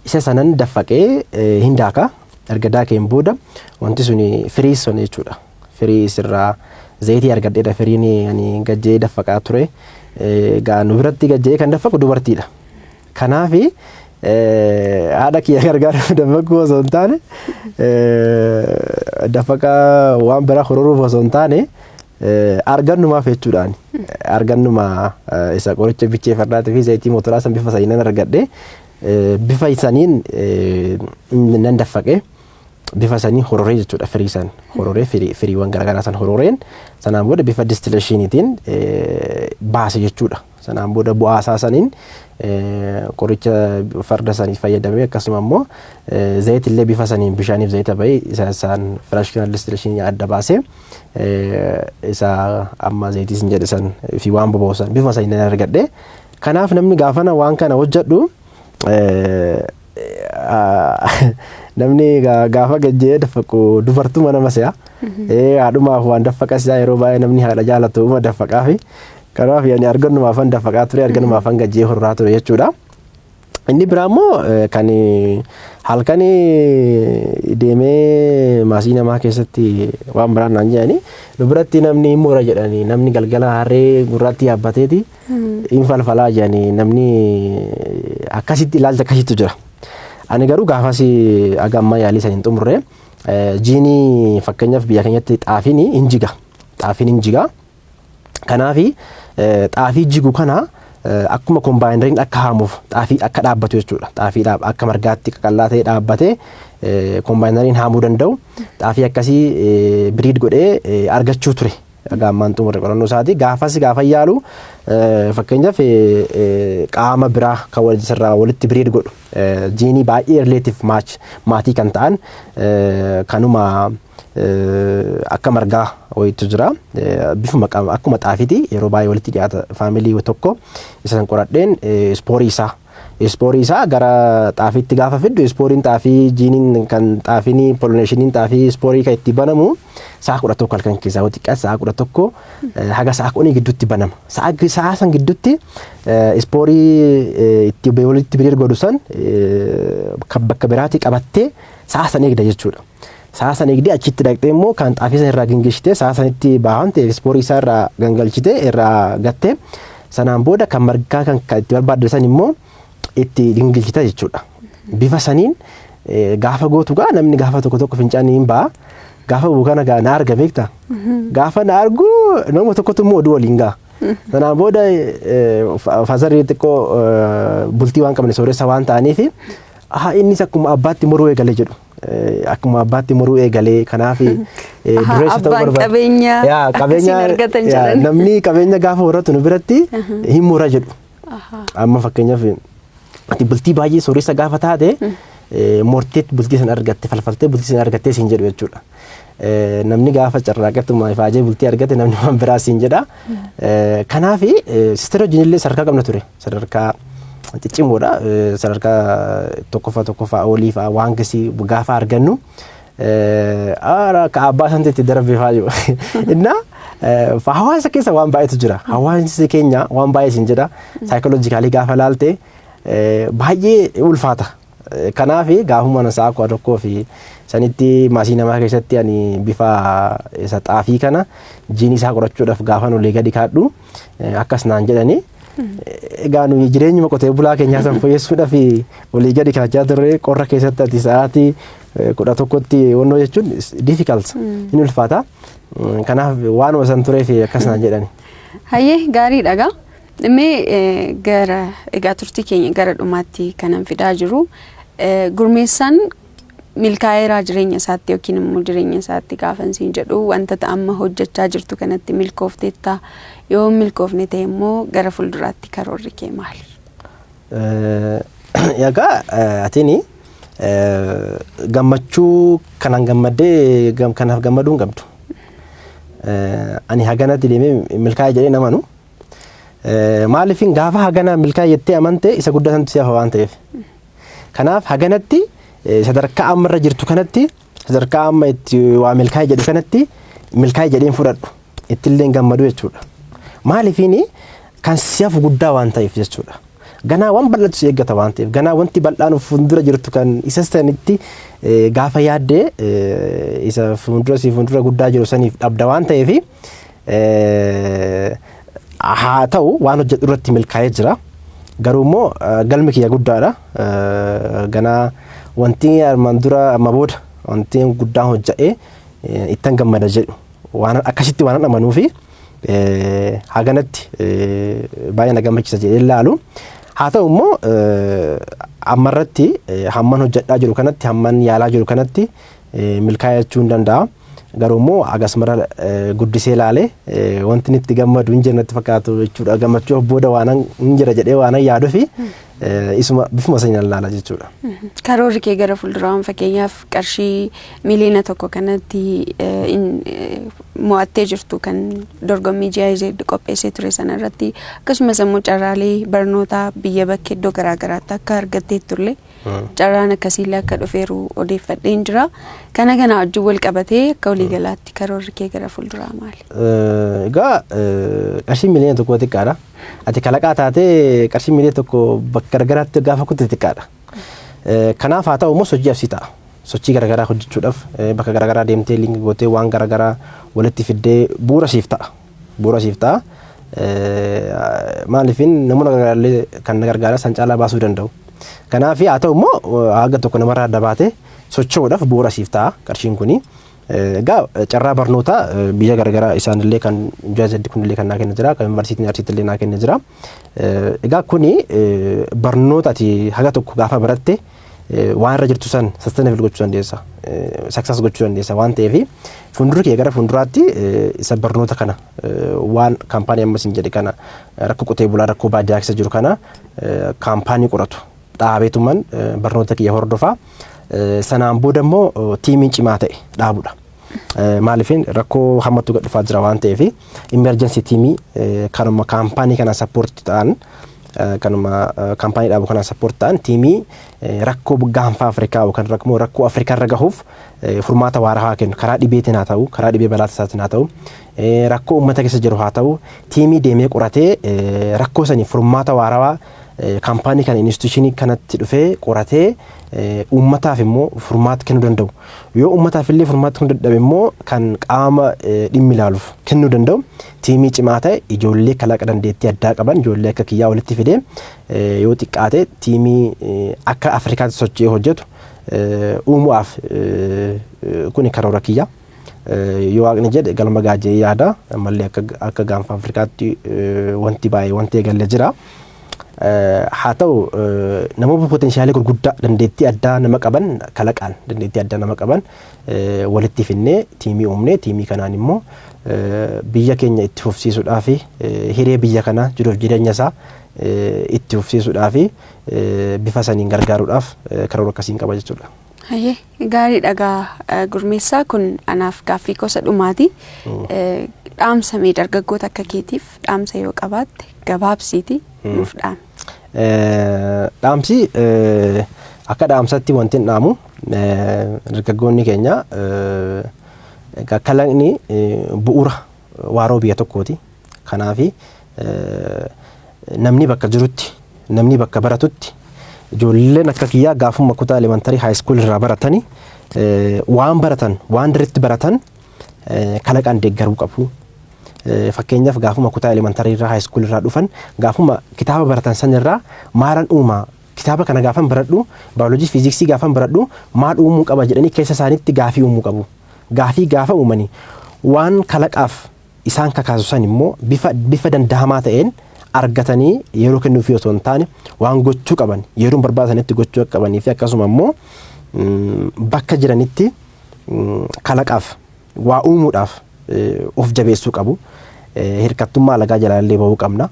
isa sanan daffaqee hin daaka. Erga daakeen booda wanti suni firii sun jechuudha. Firii sirraa zayitii argadheedha, firiin ani gajjee daffaqaa ture. Egaa nu biratti gajjee kan daffaqu dubartiidha. Kanaafi haadha kiyya gargaaruuf daffaquu osoo hin taane, daffaqa waan biraa hororuuf osoo hin taane, argannumaaf jechuudhaan, argannuma isa qoricha bichee fardaatii fi zayitii motoraa san bifa saniin nan argadhe, bifa saniin nan daffaqe, bifa sanii hororee jechuudha. Firii san hororee, firiiwwan garaagaraa san hororeen, sanaan booda bifa distillationiitiin baase jechuudha. Sanaan booda bu'aa isaa saniin qoricha farda sanii fayyadamee, akkasuma immoo zayit illee bifa saniin bishaaniif zayita bahee isa isaan fractional distillation adda baasee, isa amma zayitii sin jedhe san fi waan boba'u san bifa saniin nan argadhe. Kanaaf namni gaafana waan kana hojjedhu, namni gaafa gajjee daffaqu dubartuma nama se'a. Haadhumaaf waan daffaqas yeroo baay'ee namni haadha jaalatu uma daffaqaafi. Kanaaf yani argannumaafan daffaqaa ture, argannumaafan gajjee horraa ture jechuudha. Inni biraa immoo kan halkan deemee maasii namaa keessatti waan biraan naan jedhani, nu biratti namni hin mura jedhani, namni galgala harree gurraatti yaabbateeti hin falfalaa jedhani, namni akkasitti ilaalcha akkasittu jira. Ani garuu gaafas aga ammaa yaalii san hin xumurre. Jiinii fakkeenyaaf biyya keenyatti xaafiin hin jiga. Xaafiin hin jiga. Kanaafi xaafii jigu kana akkuma combineriin akka haamuuf xaafii akka dhaabbatu jechuudha. Xaafii akka margaatti qaqallaa ta'ee dhaabbatee combineriin haamuu danda'u. Xaafii akkasii breed godhee argachuu ture. Aga ammaan xumurre qorannoo isaati. Gaafas gaafa yaalu, fakkeenyaaf qaama biraa kan sirraa walitti breed godhu, jiinii baay'ee relative match maatii kan ta'an, kanuma akka margaa wayiitu jira. Bifuma akkuma xaafiiti, yeroo baay'ee walitti dhiyaata, family tokko isa san qoradheen, sporeii isaa gara xaafiitti gaafa fiddu, sporeiin xaafii jiiniin kan xaafiin pollinationiin xaafii sporeii kan itti banamu sa'a 11 halkan keessaa yoo xiqqaate sa'a 11 haga sa'a 10 gidduutti banama. Sa'a san gidduutti sporeii itti walitti breed godhu san kan bakka biraatii qabattee sa'a san eegda jechuudha. Sa'a san eegdee achitti dhaqxee immoo kan xaafii san irraa gingilchitee, sa'a sanitti baahan ta'e sporeii isaa irraa gangalchitee irraa gattee, sanaan booda kan margaa kan itti barbaadde san immoo itti gingilchita jechuudha. Bifa saniin gaafa gootu gaa namni gaafa tokko tokko fincaanii hin ba'a. Gaafa bu'u kana gaa na arga, beektaa? Gaafa na argu nama tokkotu immoo oduu waliin ga'a. Sanaan booda fatherri xiqqoo bultii waan qabne, sooressa waan ta'aniif, innis akkuma abbaatti muruu eegale jedhu. Akkuma abbaatti muruu eegalee, kanaaf dureessa ta'uu barbaada. Qabeenya akkasiin argatan jedhan. Namni qabeenya gaafa horatu nu biratti hin mura jedhu. Amma fakkeenyaaf ati bultii baay'ee sooressa gaafa taate, murtee bultii sana argatte, falfaltee bultii sana argattee siin jedhu jechuudha. Namni gaafa carraaqattuma ifaajee bultii argate namni waan biraa siin jedha. Kanaaf sister wajjin illee sadarkaa qabna ture. Sadarkaa ciccimoodha. Sadarkaa tokkoffaa, tokkoffaa olii fa'aa waan gasii gaafa argannu Aara ka abbaa sanatti itti darbee faa jiru. Innaa hawaasa keessa waan baay'eetu jira. Hawaasni keenya waan baay'ee isin jedha. Psychologically gaafa laalte baay'ee ulfaata. Kanaaf gaafuma sa'a 11 fi sanitti maasii namaa keessatti ani bifa isa xaafii kana jiinii isaa qorachuudhaaf gaafa olii gadi kaadhu akkas naan jedhani. Egaa nuyi jireenyuma qotee bulaa keenyaa san fooyyessuudhaaf olii gadi kaachaa turre. Qorra keessatti ati sa'aatii 11tti wannoo jechuun difficult, hin ulfaata. Kanaaf waanuma san tureef akkas naan jedhani. Hayyee, gaariidha gaa. Mee gara egaa turtii keenya gara dhumaatti kanan fidaa jiru, Gurmeessaan milkaa'eeraa jireenya isaatti yookiin immoo jireenya isaatti gaafan siin jedhu, wanta amma hojjechaa jirtu kanatti milkoofteetta? Yoo milkoofne ta'e immoo gara fuulduraatti karoorri kee maali? Egaa atini gammachuu kanaan gammaddee kanaaf gammaduu hin qabdu. Ani haganatti deemee milkaa'ee jedhee namanu. Maaliifin gaafa hagana milkaa'e jettee amante isa guddaa santu si hafa waan ta'eef. Kanaaf haganatti sadarkaa amma irra jirtu kanatti, sadarkaa amma itti waa milkaa'e jedhu kanatti milkaa'e jedheen fudhadhu, ittillee hin gammadu jechuudha. Maaliifiin kan si hafu guddaa waan ta'eef jechuudha. Ganaa waan bal'atu si eeggata waan ta'eef, ganaa wanti bal'aan fuuldura jirtu kan isa sanitti gaafa yaaddee isa fuuldura si fuuldura guddaa jiru saniif dhabda waan ta'eef, haa ta'u waan hojjedhu irratti milkaa'ee jira. Garuu immoo galmi kiyya guddaadha. Ganaa wanti armaan dura amma booda wanti guddaan hojjedhee ittan gammada jedhu waan akkasitti waan amanuu fi haganatti baay'ee na gammachiisa jedhee ilaalu. Haa ta'u immoo ammarratti hamman hojjedhaa jiru kanatti, hamman yaalaa jiru kanatti milkaa'ee jechuu hin danda'a. Garuu immoo agas mara guddisee ilaalee wanti inni itti gammadu hin jiru natti fakkaatu jechuudha. Gammachuu of booda waan hin jira jedhee waan yaaduu fi isuma bifuma saniin ilaala jechuudha. Karoorri kee gara fuulduraan, fakkeenyaaf qarshii 1 miiliyoona kanatti mo'attee jirtu kan dorgommii GIZ qopheessee ture sana irratti, akkasumas immoo carraalee barnootaa biyya bakkee iddoo garaagaraatti akka argatteettu illee, carraan akkasiillee akka dhufeeru odeeffadheen jira. Kana wajjin wal qabatee akka waliigalaatti karoorri kee gara fuulduraa maali? Egaa qarshii 1 miiliyoona xiqqaadha. Ati kalaqaa taatee qarshii 1 miiliyoona bakka garagaraatti gaafa kutte xiqqaadha. Kanaaf haa ta'u immoo sochii absii ta'a. Sochii garagaraa hojjechuudhaaf bakka garagaraa deemtee link gootee waan garagaraa walitti fiddee bu'uura siif ta'a. Bu'uura siif ta'a. Maaliifin namoota gargaraallee kan na gargaara san caalaa baasuu danda'u. Kanaaf haa ta'u immoo haga tokko namarraa adda baatee socho'uudhaaf bu'uura siif ta'a qarshiin kuni. Egaa carraa barnootaa biyya garagaraa isaanillee kan GIZ kunillee kan naa kenna jira, kan yuunivarsiitiin Arsiitti illee naa kenna jira. Egaa kuni barnoota ati haga tokko gaafa baratte waan irra jirtu san sustainable gochuu dandeessa, success gochuu dandeessa waan ta'eef, fuuldura kee gara fuulduraatti isa barnoota kana waan kaampaanii ammas hin jedhe kana, rakkoo qotee bulaa, rakkoo baadiyyaa keessa jiru kana kaampaanii qoratu dhaabeetuman barnoota kiyya hordofaa. Sanaan booda immoo tiimiin cimaa ta'e dhaabudha. Maaliifin rakkoo hammatu gad dhufaa jira waan ta'eef, emergency tiimii kanuma kaampaanii kana support ta'an, kanuma kaampaanii dhaabu kana support ta'an, tiimii rakkoo gaanfa Afrikaa yookaan rakkoo rakkoo Afrikaa irra gahuuf furmaata waaraa kennu, karaa dhibeetiin haa ta'u, karaa dhibee balaa tasaatiin haa ta'u, rakkoo uummata keessa jiru haa ta'u, tiimii deemee qoratee rakkoo sanii furmaata waarawaa kaampaanii kana instituushinii kanatti dhufee qoratee uummataaf immoo furmaata kennuu danda'u. Yoo uummataaf illee furmaata kennuu dadhabe immoo kan qaama dhimmi ilaaluuf kennuu danda'u, tiimii cimaa ta'e, ijoollee kalaqa dandeettii addaa qaban, ijoollee akka kiyyaa walitti fidee yoo xiqqaate tiimii akka Afrikaatti socho'ee hojjetu uumuudhaaf kuni karoora kiyya. Yoo Waaqni jedhe galma gaajee yaada ammallee akka gaanfa Afrikaatti wanti baay'ee wanti eegalle jira. Haa ta'u namoota poteenshaalii gurguddaa, dandeettii addaa nama qaban, kalaqaan dandeettii addaa nama qaban walitti finnee tiimii uumnee, tiimii kanaan immoo biyya keenya itti fufsiisuudhaa fi hiree biyya kanaa jiruuf jireenya isaa itti fufsiisuudhaa fi bifa saniin gargaaruudhaaf karoora akkasiin qaba jechuudha. Hayyee, gaarii dhagaa Gurmeessaa, kun anaaf gaaffii gosa dhumaati. Dhaamsa mee dargaggoota akka keetiif dhaamsa yoo qabaatte gabaabsiiti nuuf dhaami. Dhaamsi akka dhaamsatti wanti hin dhaamu Dargaggoonni keenya egaa kalaqni bu'uura waaroo biyya tokkooti. Kanaaf namni bakka jirutti, namni bakka baratutti, ijoolleen akka kiyyaa gaafuma kutaa elementary, high school irraa baratanii waan baratan, waan diritti baratan kalaqaan deeggaruu qabu. Fakkeenyaaf, gaafuma kutaa elementary irraa, high school irraa dhufan, gaafuma kitaaba baratan san irraa maalan uumaa, kitaaba kana gaafan baradhu, baayoloojii, fiiziksii gaafan baradhu maal uumuu qaba jedhanii keessa isaaniitti gaafii uumuu qabu. Gaafii gaafa uumanii waan kalaqaaf isaan kakaasu san immoo bifa dandahamaa ta'een argatanii yeroo kennuufii osoo hin taane, waan gochuu qaban yeroo barbaadanitti gochuu akka qabanii fi akkasuma immoo bakka jiranitti kalaqaaf waa uumuudhaaf of jabeessuu qabu. Hirkattummaa alagaa jalaallee bahuu qabna.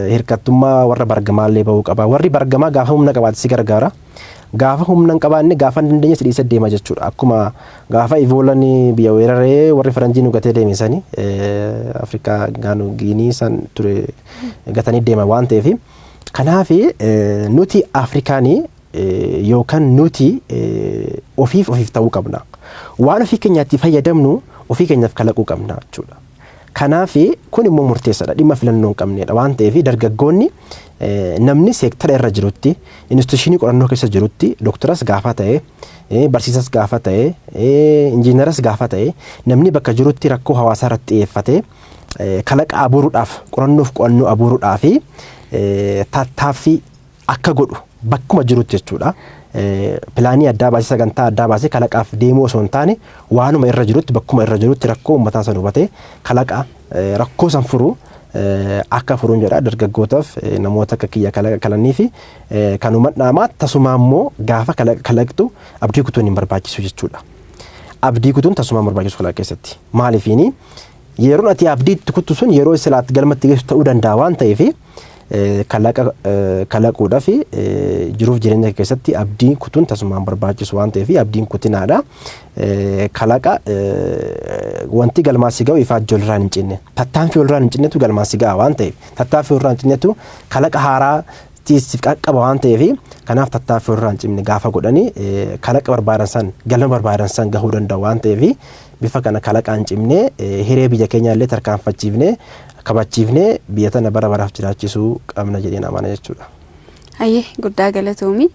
Hirkattummaa warra bargamaallee bahuu qaba. Warri bargamaa gaafa humna qabaate si gargaara. Gaafa humna hin qabaanne, gaafa hin dandeenye si dhiisee deema jechuudha. Akkuma gaafa Iboolaan biyya weeraree warri faranjii nu gatee deeme sani, Afrikaa gaanu Giinii san ture gatanii deema waan ta'eef. Kanaaf nuti Afrikaanii yookaan nuti ofiif ofiif ta'uu qabna. Waan ofii keenyaatti fayyadamnu ofii keenyaaf kalaquu qabna jechuudha. Kanaaf kun immoo murteessaadha. Dhimma filannoo hin qabnedha waan ta'eef, dargaggoonni, namni seektara irra jirutti, institution qorannoo keessa jirutti, dooktaras gaafa ta'e, barsiisas gaafa ta'e, injiinaras gaafa ta'e, namni bakka jirutti rakkoo hawaasaa irratti xiyyeeffatee kalaqa abuuruudhaaf, qorannoof qo'annoo abuuruudhaaf tattaaffii akka godhu bakkuma jirutti jechuudha. Plan addaa baasee, sagantaa addaa baasee kalaqaaf deemuu osoo hin taane, waanuma irra jirutti, bakkuma irra jirutti rakkoo uummataa san hubatee kalaqa rakkoo san furu akka furuun jedha. Dargaggootaaf, namoota akka kiyya kalaqa kalanii fi kanuma dhaamaa. Tasuma immoo gaafa kalaqa kalaqxu abdii kutuun hin barbaachisu jechuudha. Abdii kutuun tasuma hin barbaachisu kalaqa keessatti. Maaliifiini, yeroon ati abdii itti kuttu sun yeroo silaatti galmatti geessu ta'uu danda'a waan ta'eef, kalaqa kalaquudhaaf jiruuf jireenya keessatti abdiin kutuun tasumaan barbaachisu waan ta'eef, abdiin kutinaadha. Kalaqa wanti galmaas ga'u ifaajjii olirraan hin cinne, tattaaffii olirraan hin cinnetu galmaas ga'a waan ta'eef, tattaaffii olirraan hin cinnetu kalaqa haaraa siif qaqqaba waan ta'eef, kanaaf tattaaffii olirraan hin cinne gaafa godhanii kalaqa barbaadan san, galma barbaadan san gahuu danda'u waan ta'eef, bifa kana kalaqaan cimnee hiree biyya keenya illee tarkaanfachiifnee, kabachiifnee biyya tana bara baraaf jiraachisuu qabna jedheen amana jechuudha. Hayyee, guddaa galatoomi.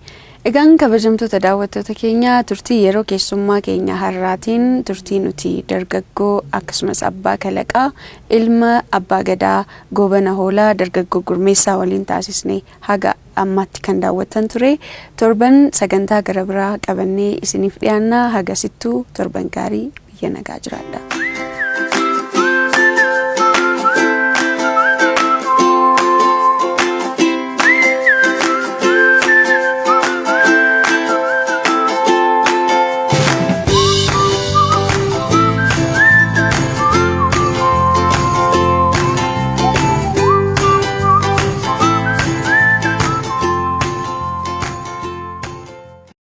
Egaan kabajamtoota daawwattoota keenya, turtii yeroo keessummaa keenya har'aatiin turtii nuti dargaggoo akkasumas abbaa kalaqaa, ilma abbaa gadaa Goobana Hoolaa, dargaggoo Gurmeessaa waliin taasisne haga ammaatti kan daawwattan ture. Torban sagantaa gara biraa qabannee isiniif dhiyaannaa. Hagasittuu torban gaarii, biyya nagaa jiraadha.